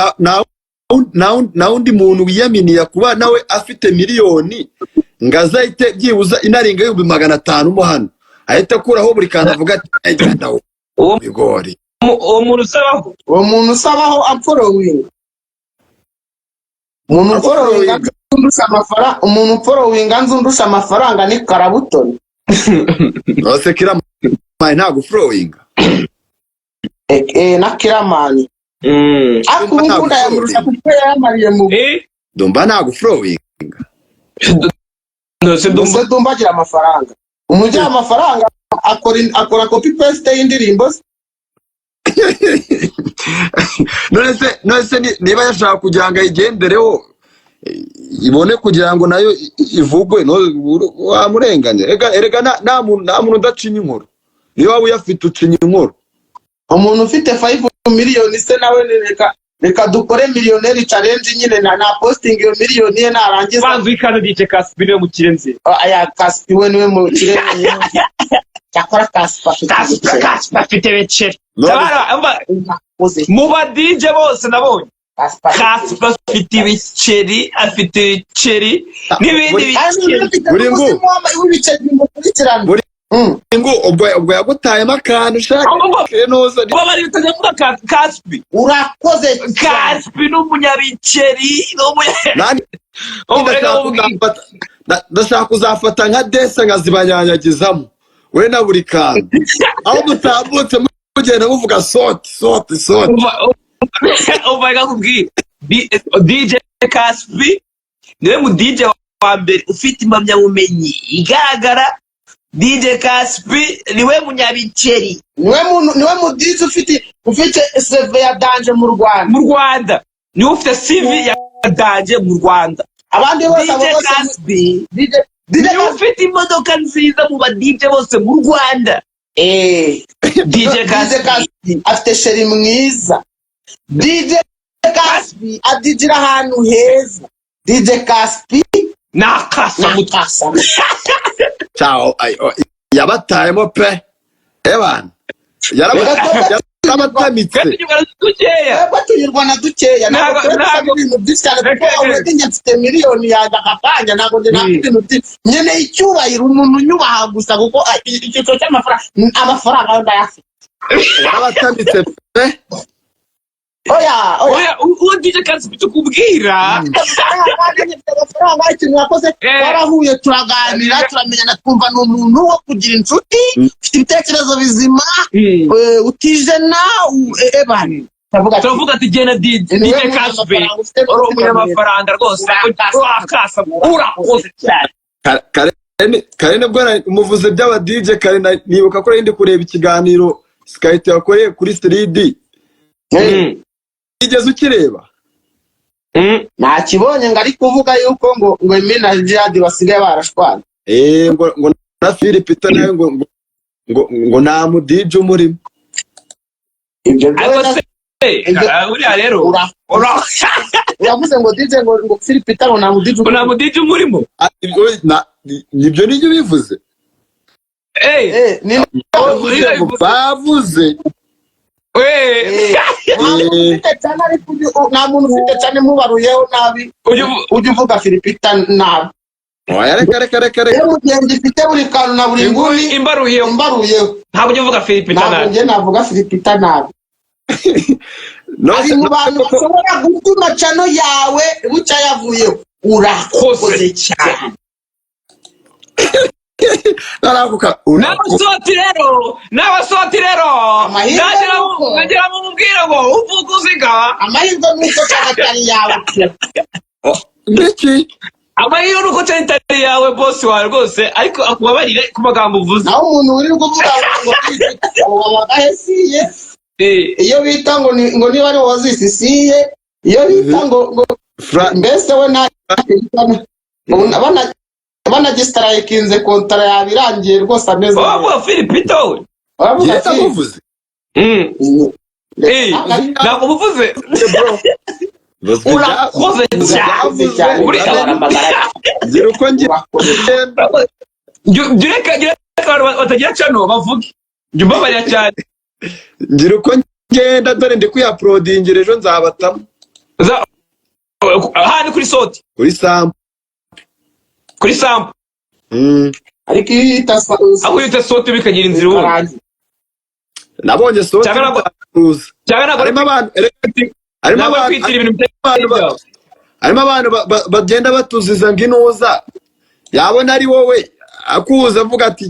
nta wundi muntu wiyaminiya kuba nawe afite miliyoni ngo azahite byibuza inarenga 500,000 mo hano, ahita akuraho buri kantu avuga ati: "Agenda Uwo bigori." Uwo muntu usabaho. Uwo muntu usabaho amfollowinga, umuntu umfollowinga nzundusha amafaranga, umuntu umfollowinga nzundusha amafaranga ni Karabutoni. Nose Kiramani ntabwo followinga? Na Kiramani. Ariko ubu ngubu ndayamurusha kuko yayamariye mu Dumba ntabwo followinga? Nose Dumba. Mbese Dumba agira amafaranga? Umujyi amafaranga akora copy paste y'indirimbo ze. None se niba yashaka kugira ngo ayigendereho, ibone kugira ngo nayo ivugwe, wamurenganya? Erega nta muntu udacinya inkuru. Niyo waba uyafite ucinya inkuru. Umuntu ufite 5 miliyoni se nawe reka dukore millionaire challenge nyine na posting iyo miliyoni ye narangiza. Banza uyikaze DJ Kaspi niwe mukire nzi. Aya Kaspi we niwe mukire, cyakora Kaspi afite Kaspi ibiceri. Kaspi afite ibiceri. Uzi, Mu ba DJ bose nabonye, Kaspi afite Kaspi afite ibiceri, afite ibiceri n'ibindi Kandi biceri. ufite Buri n'umuzimu w'ibiceri bimukurikirana. Buri Ngo ubwo yagutayemo akantu ushaka nuza. Ubwo bari bitajya kuvuga Kaspi. Urakoze cyane. Kaspi ni umunyabiceri, ni umunya Nanjye Umva, reka ndashaka nkubwire. ndashaka kuzafata nka desa nkazibanyanyagizamo we na buri kantu, aho mutambutse mugenda muvuga soti soti soti. Umva, reka nkubwire. DJ Kaspi niwe mu DJ wa mbere ufite impamyabumenyi igaragara. DJ Kaspi niwe munyabiceri. Niwe muntu, niwe mu DJ ufite CV ya danger mu Rwanda. Mu Rwanda niwe ufite CV ya danger mu Rwanda. Abandi bose, abo DJ bose Kaspi DJ niwe Kaspi ufite imodoka nziza mu ba DJ bose mu Rwanda. DJ DJ Kaspi Kaspi afite chérie mwiza. DJ Kaspi adijira ahantu heza. DJ Kaspi nakasamutwe. Nakasa. Ciao, ay, oh, yabatayemo pe, ebana yarabatamitse. Kandi nyuma dukeya. Twebwe tunyurwa na dukeya, ntabwo Ntabwo- twe dusaba ntabwo- ibintu byinshi cyane, kuko Reka- already njye mfite miliyoni yanjye aka kanya. Ntabwo njye ntabwo ibintu byinshi, nkeneye icyubahiro, umuntu unyubaha gusa, kuko icyiciro cy'amafaranga, amafaranga yo ndayafite. Yarabatamitse pe. Oya, oya. Oya, uwo DJ Kaspi tukubwira. Amafaranga, mfite amafaranga. Ikintu yakoze, twarahuye, turaganira, turamenyana, twumva ni umuntu wo kugira inshuti, ufite ibitekerezo bizima, utijena, ebana turavuga ati Turavuga ati genda DJ niwe DJ Kaspi munyamafaranga ufite uri umunyamafaranga rwose. Urakasa. Urakasa, urakoze cyane. Kare nibwo muvuze by'aba DJ kare, nibuka ko nari ndi kureba ikiganiro Skype yakoreye kuri 3D. Igeze ukireba? Nakibonye, ngo ari kuvuga yuko ngo Emmy na Jihad basigaye barashwanye. Ngo na Philip Peter nawe ngo nta mu DJ umurimo. Ibyo byo Ariko se Ibyo- buriya rero Uravuze ngo DJ, ngo Philip Peter ngo nta mu DJ. Ngo nta mu DJ umurimo. Ah, ibyo nibyo bivuze. Ni Bavuze ngo bavuze. Nta muntu ufite cyane, ariko nta muntu ufite cyane mubaruyeho nabi. Ujya uvuga Philip Peter nabi. Oya, reka reka reka reka. Rero mu gihe ngifite buri kantu na buri nguni Imbaruyeho. Imbaruyeho. Ntabwo ujya uvuga Philip Peter Ntabwo nabi. njye navuga Philip Peter nabi. No, Ari mu bantu bashobora gutuma channel yawe bucya yavuyeho. Urakoze cyane. Narakuka. N'abasoti rero, n'abasoti rero. Amahirwe nuko- Nagera mumubwira ngo uvuga uziga. Amahirwe nuko channel atari yawe. Ngiki? Amahirwe nuko cyane itari yawe, bosi wawe rwose, ariko akubabarire ku magambo uvuze. Naho umuntu uri kuvuga ngo ngo wabaga hesiye, iyo bita ngo ni ngo niba ari wazisisiye, iyo bita ngo mbese we nta banagisitarayikinze, kontara yaba irangiye rwose, ameze neza. Wavuga Philip we. Uravuga Yeta ati muvuze. Ntabwo muvuze. Buzwi Urakoze cyane. Cyane. Gira uko Urakoze. ngenda. Jya ureka abantu batagira channel bavuge, jya umbabarira cyane. Ngira uko ngenda, dore ndi kuyaprodingira, ejo nzabatamo. Aha ni kuri soti? Kuri sample. Kuri sample. Ariko iyo uyita Aho uyita soti bikagira inzira ubundi. Ikarangira. Nabonye soti Cyangwa itaruza. Cyangwa ntabwo Harimo abantu, harimo ntabwo abantu kwitira ibintu bitari ibyawe. Harimo abantu bagenda batuziza ngo inuza yabona ari wowe akuza avuga ati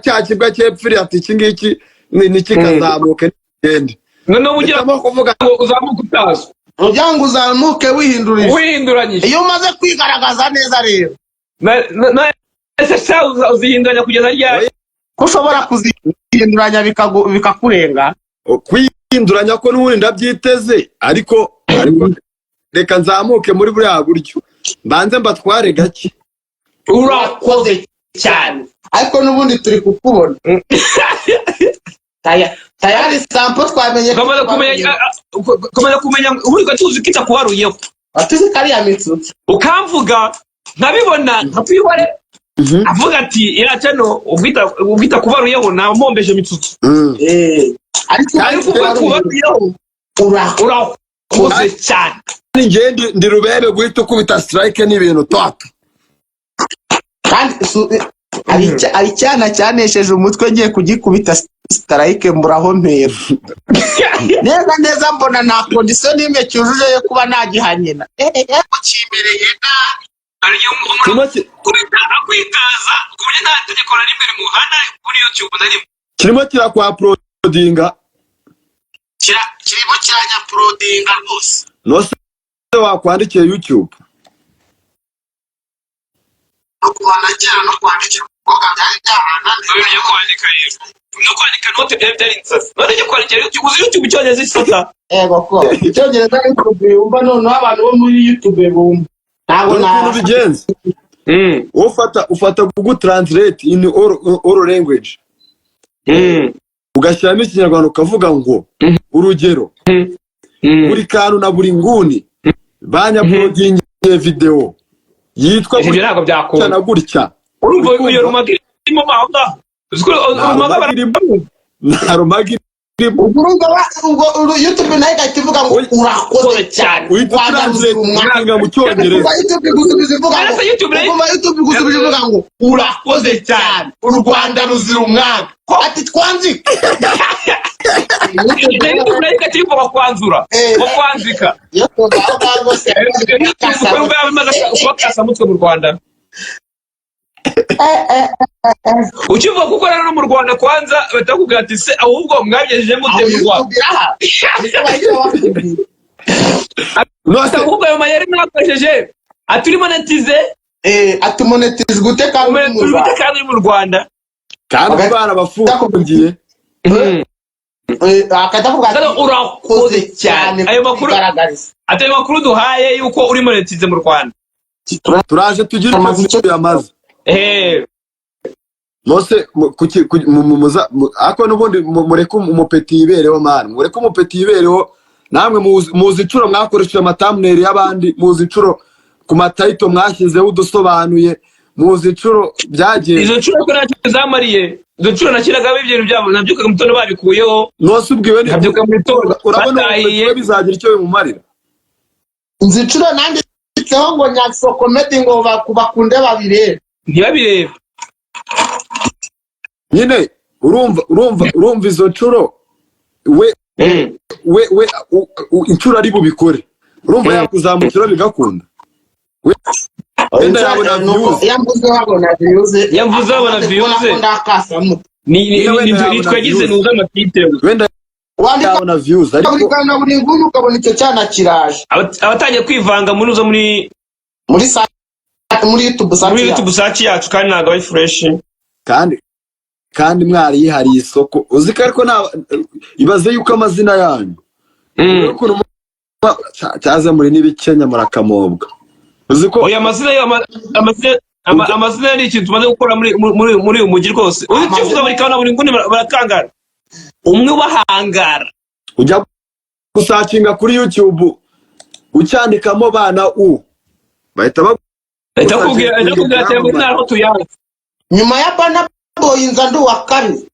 cya kibwa cyepfiri, ati iki ngiki nikikazamuke nigende. Noneho ugira Hitamo kuvuga ngo uzamuke utazi. Kugira ngo uzamuke wihindurije. Wihinduranyije. Iyo umaze kwigaragaza neza rero. Ese sha uzihinduranya kugeza ryari? Ko ushobora kuzihinduranya bikakurenga. Kwihinduranya ko n'ubundi ndabyiteze, ariko reka nzamuke muri buriya buryo, mbanze mbatware gake. Urakoze cyane. Ariko n'ubundi turi kukubona. Tayari sampo twamenye ko Twamaze kumenya, twamaze kumenya ubundi twari tuzi ko itakubaruyeho. Watuzi kariya mitsutsi. Ukamvuga nkabibona nkakwihore avuga ati iriya channel ubwita kubaruyeho ntampombeje mitsutsu. Ariko ariko ubwo kubaruyeho urakoze urakoze cyane. Kandi njye ndi rubebe guhita ukubita strike n'ibintu toto. Kandi Hari icyana cyanesheje umutwe, ngiye kugikubita strike mburaho mpera. Neza neza mbona nta condition n'imwe cyujuje yo kuba nagiha nyina. Kimereye nabi. Hari igihe umuntu Kirimo akubita akwitaza ku buryo nta tegeko na rimwe rimuhana kuri YouTube na rimwe. Kirimo kirakwaprodinga. Kirimo kiranyaprodinga rwose. Nose wakwandikiye YouTube? No kuva kera no kwandikira umukobwa byari byarananiye. Ibintu byo kwandika rero no kwandika note byari byari insazi. None cyo kwandikira YouTube, uzi YouTube Icyongereza isota. Ego ko Icyongereza YouTube yumva, noneho abantu bo muri YouTube bumva ntabwo Dore ukuntu na bigenza. Ufata Google Translate in all language, ugashyiramo Ikinyarwanda, ukavuga ngo urugero, buri kantu na buri nguni banyaprodingiye video yitwa Ibyo ntabwo gutya byakunda. na gutya. Urumva Uri kumva? iyo rumaga irimo aho ngaho, uzi ko Nta rumaga rumaga irimo, nta rumaga irimo. Ubwo urumva ubwo YouTube nayo igahita ivuga ngo Oya. urakoze cyane, Uhita Rwanda ruzira umwanda. utranslatinga mu Cyongereza. Ubwo YouTube igusubiza ivuga ngo Ariko YouTube nayo- ubwo YouTube igusubiza ivuga ngo urakoze cyane, u Rwanda ruzira umwanda, ati twanzike. Na YouTube nayo igahita ivuga kwanzura ngo kwanzika. Iyo tuva aho ngaho rwose. YouTube kuko yaba imaze kuba kasamutwe mu Rwanda. Ukivuga kuko rero no mu Rwanda kwanza bahita bakubwira ati: "Se ahubwo mwabigejeje Aho mute mu Rwanda?" YouTube iraha. Niko bahita bakubwira. Nose Ahubwo ayo mayeri mwakoresheje ati uri monetize. Ati monetize gute kandi uri mu uri gute Rwanda? Kandi uri mu Rwanda. Kandi barabafungiye. Akahita avuga ati Kandi urakoze cyane ayo makuru kugaragariza. Ati ayo makuru duhaye yuko uri monetize mu Rwanda. Turaje tugire Amaze icyo icyo- tuyamaze. Nose kuki ariko n'ubundi mureke umupeti yibereho, man, mureke umupeti yibereho. Namwe muzi inshuro mwakoresheje amathumbnail y'abandi, muzi inshuro ku matitle mwashyizeho udusobanuye, muzi inshuro byagenze. Izo nshuro ko ntacyo zamariye. Izo nshuro nashyiragaho ibintu byabo, nabyukaga mu gitondo babikuyeho. Nose ubwiwe Nkabyuka mu gitondo urabona batahiye. umupeti we bizagira icyo bimumarira? Inzu inshuro nanditseho ngo Nyaxo Comedy ngo bakunde babirebe. Ntibabirebe. Nyine urumva izo nshuro we we inshuro ari bubikore, urumva yakuzamukira bigakunda. Wenda yabona views. Iyo mvuze babona views. Iyo mvuze babona Amaze kubona views. ko ndakasamutwe. Wenda yabona Ni twagize views. nuza amatitre. Wenda Wandika yabona views, buri ariko kantu na buri nguni ukabona icyo cyana kiraje. Abatangiye kwivanga muri uzo muri muri YouTube search muri yacu. YouTube search yacu, kandi ntabwo ari fresh. Kandi mwariyihariye isoko, uzi ko ariko nta ibaze yuko amazina yanyu ukuntu cyaza muri n'ibikenya murakamobwa, uzi ko Oya, amazina yo amazina yo ni ikintu tumaze gukora muri uyu mujyi rwose. Uzi tuvuga buri kantu na buri nguni barakangara, umwe ubahangara. Ujya gusearchinga kuri YouTube, ucyandikamo bana u bahita Ahita akubwira ati amazina aho tuyazi. Nyuma ya Burna Boy nza ndi uwa kabiri.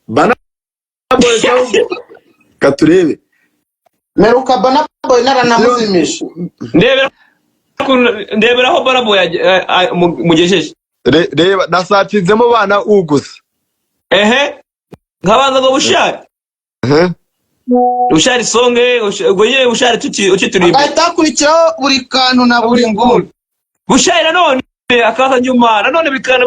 Bana Boy katurebe. Meruka Burna Boy naranamuzimije. Ndebera ndebera aho Burna Boy mugejeje. Reba nasearchinzemo bana u gusa. Ehe, nkabanza ngo Bushari. Bushari songe ubwo nyine Bushari ukiturimba. Agahita hakurikiraho buri kantu na buri nguni. Bushari nanone akaza nyuma nanone bikana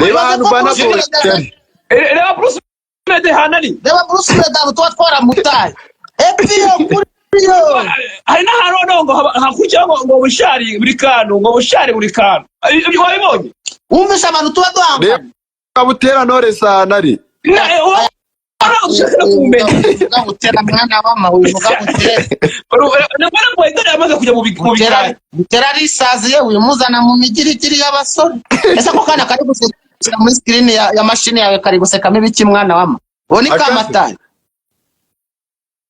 Reba ahantu Burna Boy ari. Reba Bruce Melody hanari. Reba Bruce Melody tuba twaramutaye epfo kuri yo. Hari n'ahantu noneho ngo hakurikiraho ngo Bushari buri kantu, ngo Bushari buri kantu. Ibyo wabibonye? Wumvishe abantu tuba duhanganye. Reba Butera Knowless ahantu ari. Urabona ushaka no kumenya. Wivuga Butera, mwana wama, wivuga Butera. Na Burna Boy dore yamaze kujya mu Butera bikari. Butera arisaziye, wimuzana mu migirigiri y'abasore. Ese ako kana kari gusekera muri screen ya mashini yawe kari gusekamo ibiki, mwana wama? Uwo ni Akase. Kamatari.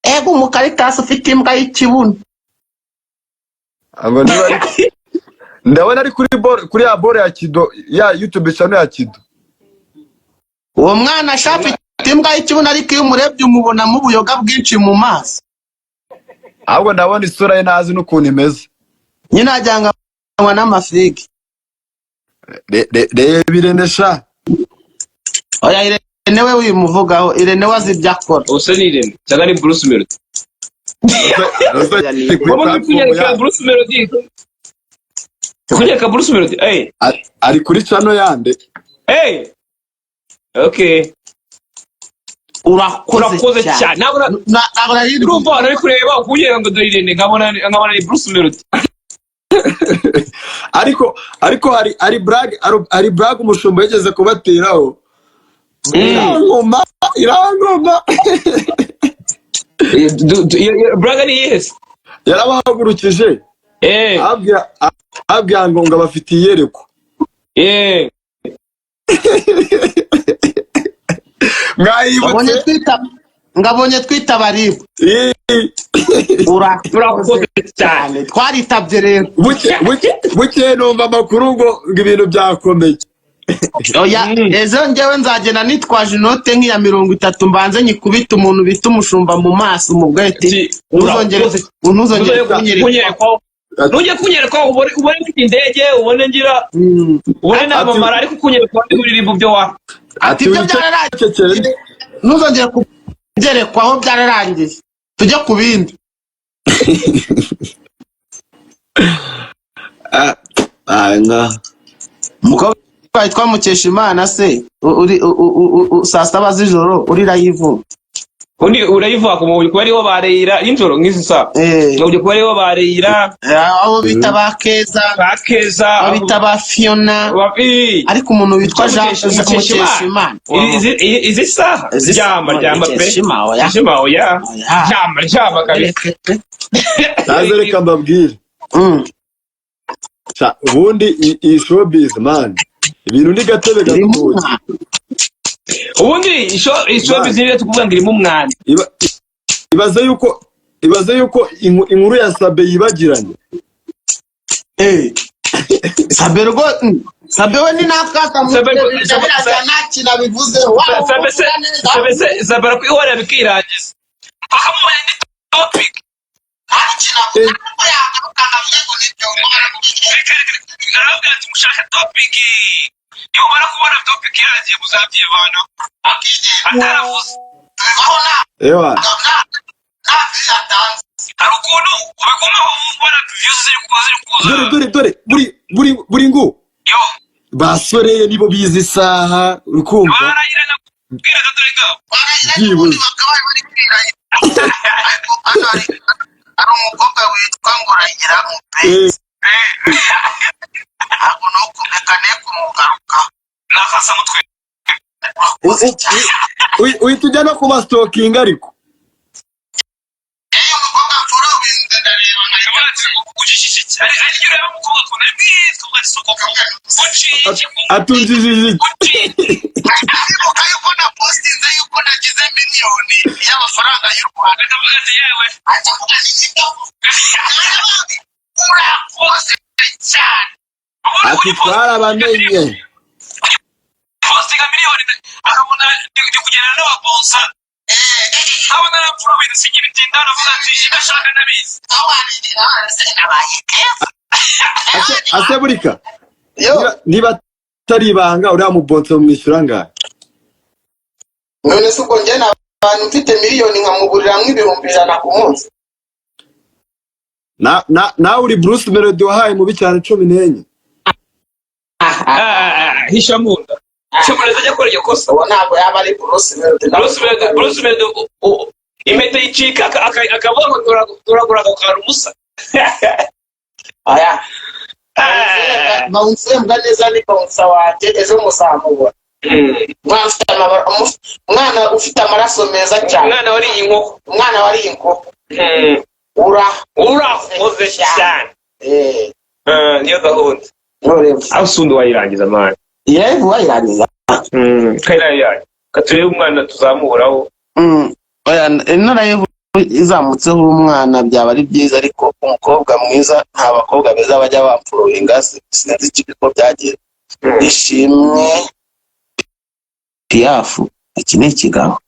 Ego umukaritasi ufite imbwa y'ikibuno. Ngo niba ndabona ari kuri boro, kuri ya boro ya Kido, ya YouTube channel ya Kido. Uwo mwana ashaka afite imbwa y'ikibuno, ariko iyo umurebye umubonamo ubuyoga bwinshi mu maso. Ahubwo ndabona isura ye ntazi n'ukuntu imeze. Nyine ajyanwa n'amafigi. Reba Irene sha. Oya, Irene we wimuvugaho. Irene we azi ibyo akora. Ubuse ni Irene cyangwa ni Bruce Melody? Rosa ni kuri Wowe uri platform kunyereka ya Bruce Melody, kunyereka Bruce Melody, eh. Ari kuri channel yande? Eh, okay. Urakoze. Urakoze cyane. Ntabwo Ntabwo nari ndi Urumva nari kureba kunyereka ngo dore Irene, nkabona ni Bruce Melody. Ariko hari blague umushumba yigeze kubateraho, irangoma, irangoma. Blague ni iyihe se? Yarabahagurukije, ababwira ngo abafitiye iyerekwa. Ngabonye Mwayibutse? twita, ngabonye twita baribu. Urakoze Urakoze cyane. cyane. Twaritabye rero. Buke numva amakuru ngo ibintu byakomeye. Oya, ejo njyewe nzagenda nitwaje inote nk'iya 30, mbanze nyikubite umuntu bita umushumba mu maso mu bwete. Ati, Ntuzongere, urakoze. ntuzongere kunyereka. Kunyerekaho, ntujye kunyerekaho, ubone mfite indege, ubone ngira, ubone namamara, ariko kunyerekaho ndi kuririmba ibyo wa Ati ibyo byararangiye. Wicecekere. Ntuzongere kubyerekwaho, byararangiye, tujye ku bindi. Ah, ah, nka Umukobwa witwa Mukeshimana se uri saa 7 z'ijoro uri live? Undi urayivuga ku mubiri kuba ariho bareyira nijoro nk'izi saa, ujya kuba ariho bareyira. Abo bita ba Keza, ba Keza, abo bita ba Fiona, ariko umuntu witwa Jean Mukeshimana. Mukeshimana. Izi saha Izi ryama ryama pe. Mukeshima, oya. Mukeshima, oya. Oya. Ryama ryama kabisa. Naze reka mbabwire. Sha, ubundi iyi showbiz, man, ibintu ni gatebe Irimo gatoki. umwana. Ubundi ishowbiz niyo tukuvuga ngo irimo umwanda. Ibaze yuko inkuru ya Sabe yibagiranye. Sabe rwo Sabe we ni nakaka. Nta kintu abivuzeho. Waba Sabe se uvuga neza. Sabe se, Sabe arakwihorera bikirangiza akamubona indi topic. Nta kintu avuga, ariko yagaruka akavuga ngo nibyo. Arababwira ati mushake topic, nimumara kubona topic irangiye muzabyivanaho, ataravuze. Bivaho nta Ewa. nta view yatanze. Hari ukuntu ubigumaho ubona views ziri kuza, ziri kuza. Dore, dore, dore buri ngo Yo. basoreye nibo bizi isaha, uri kumva? Barayirana kubwiraga, dore ngabo. Byibuze. Bakabaye bari kwirahira, ariko hano hari umukobwa witwa Nguragira Mupenzi. Ntabwo ni ukumeka ne kumugaruka. Nakasa mutwe. Urakoze cyane. Uhita ujya no kubasitokinga ariko. Iyo umukobwa mfura ubinze ndareba nkahita Uvuga ati ujijije cyane, ariko iyo ureba umukobwa ukuntu ari mwiza uvuga ati soko uciye iki? Atunjijije iki? Uciye. Ndibuka yuko na postinze yuko nagize miliyoni y'amafaranga y'u Rwanda. Akavuga ati yewe. Ajya kuvuga ni ibyo, urakoze cyane. Ati twarabamenye. Postinga miliyoni, akabona ndi kugendana n'ababonsa, nkabona napfura ibintu sinkibitinda, aravuga ati ibyo ashaka ndabizi. Nabaye keza. Ase burika, Yo. niba atari ibanga, uriya mubonse mumwishyura angahe? None se ubwo njye abantu mfite miliyoni nkamugurira nk'ibihumbi 100 ku munsi? Nawe uri Bruce Melody wahaye mubi cyane 14. Hisha mu nda, hisha mu nda, ajya akora iryo kosa. Uwo ntabwo yaba ari Bruce Melody. Bruce Melody impeta yicika akavuga ngo turagura ako kantu musa. Aya, bouncer mbwa neza, ni bouncer wanjye, ejo muzamubona. Umwana ufite amaraso meza cyane. Umwana wariye inkoko. Umwana wariye inkoko. Ura Urakoze cyane. Eh. Niyo gahunda. Ntureba. Aho usundi wayirangiza, mani. Yewe, wayirangiza. Kayirayi katurebe umwana tuzamuraho. Oya, ino nayo izamutseho umwana byaba ari byiza, ariko umukobwa mwiza, nta bakobwa beza bajya bamfollowinga, sinzi ikibi ko byagiye. Ishimwe Piyafu, iki ni ikigabo,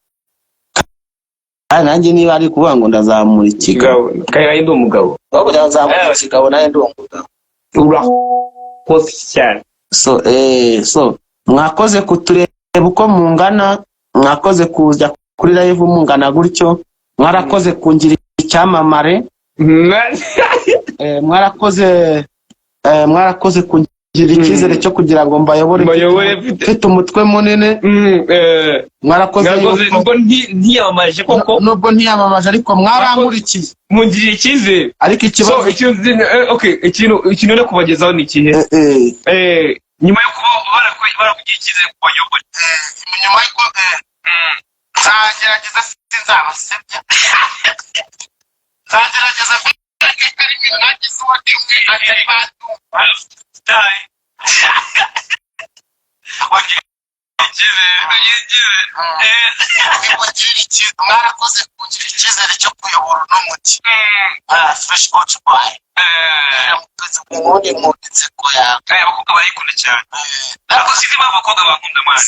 kandi nanjye niba ari kuvuga ngo ndazamura ikigabo. Kayirayi ndi umugabo. Ahubwo ndazamura ikigabo, nanjye ndi umugabo. Urakoze cyane. So mwakoze kutureba uko mungana, mwakoze kuza kuri live mungana gutyo, mwarakoze kungira icyamamare, mwarakoze kungira icyizere cyo kugira ngo mbayobore. Mbayobore mfite mfite umutwe munini. Mwarakoze Mwakoze yuko nubwo ntiyamamaje koko. Nubwo ntiyamamaje, ariko mwarankurikiye. Mungiriye icyizere. Ariko So ikibazo ikintu, okay, ikintu no kubagezaho ni ikihe? Nyuma yo kuba barakugira icyizere ku bayobora? Nyuma y'uko nzagerageza, sinzabasebya, nzagerageza mbereke ko ari ibintu nagize uwa 10 atari batumva. Wangiriye icyizere. Nimugirire icyizere, mwarakoze kungira icyizere cyo kuyobora uno mujyi. Ah, fresh hot boy, ubundi nkunda inseko yawe. Aya abakobwa barayikunda cyane, ariko sinzi impamvu abakobwa bankunda, mwana,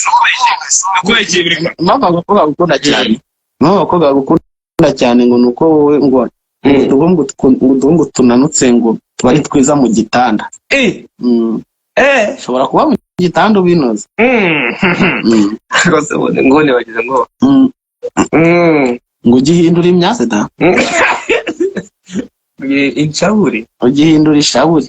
nuko yagiye biri. Impamvu abakobwa bagukunda cyane, impamvu abakobwa bagukunda cyane, ngo ni uko wowe ngo uduhungu tunanutse ngo tuba ari twiza mu gitanda. Ushobora kuba mu gitanda ubinoze. Rwose ubundi ngone bagize ngo Ngo ugihindura imyase da. Inshaburi. Ugihindura ishaburi.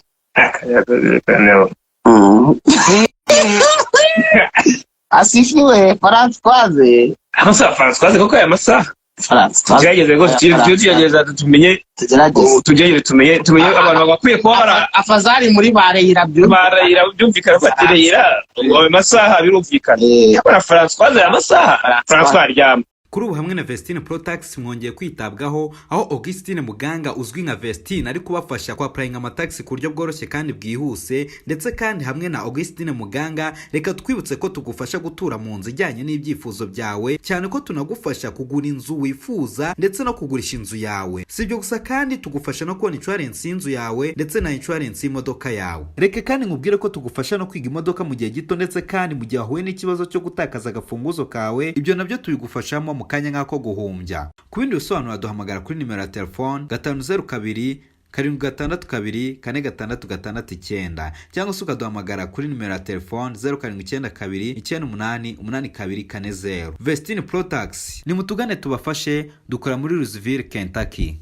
Asifiwe Françoise. Amasaha, Françoise, koko aya masaha. Françoise. Tugerageze rwose, tugerageza tumenye. Tugerageze. Tugerageze tumenye abantu bakwiye kuba bara Afazari muri bareyira byumvikana. Barayira byumvikana ko atireyira ayo masaha, birumvikana. Nyamara Françoise, aya masaha François aryama. Kuri ubu hamwe na Vestine Protax mwongeye kwitabwaho, aho Augustine Muganga uzwi nka Vestine ari kubafasha kwa applyinga amataxi ku buryo bworoshye kandi bwihuse. Ndetse kandi hamwe na Augustine Muganga, reka twibutse ko tugufasha gutura mu nzu ijyanye n'ibyifuzo byawe, cyane ko tunagufasha kugura inzu wifuza ndetse no kugurisha inzu yawe. Si ibyo gusa kandi, tugufasha no kubona insurance y'inzu yawe ndetse na insurance y'imodoka yawe. Reka kandi nkubwire ko tugufasha no kwiga imodoka mu gihe gito, ndetse kandi mu gihe wahuye n'ikibazo cyo gutakaza agafunguzo kawe, ibyo nabyo tubigufashamo mu kanya nk'ako guhumbya. Ku bindi bisobanuro duhamagara kuri nimero ya telefone 502 762 4669, cyangwa se ukaduhamagara kuri nimero ya telefone 0792 988240. Vestine Protax, nimutugane tubafashe. Dukora muri Louisville, Kentucky.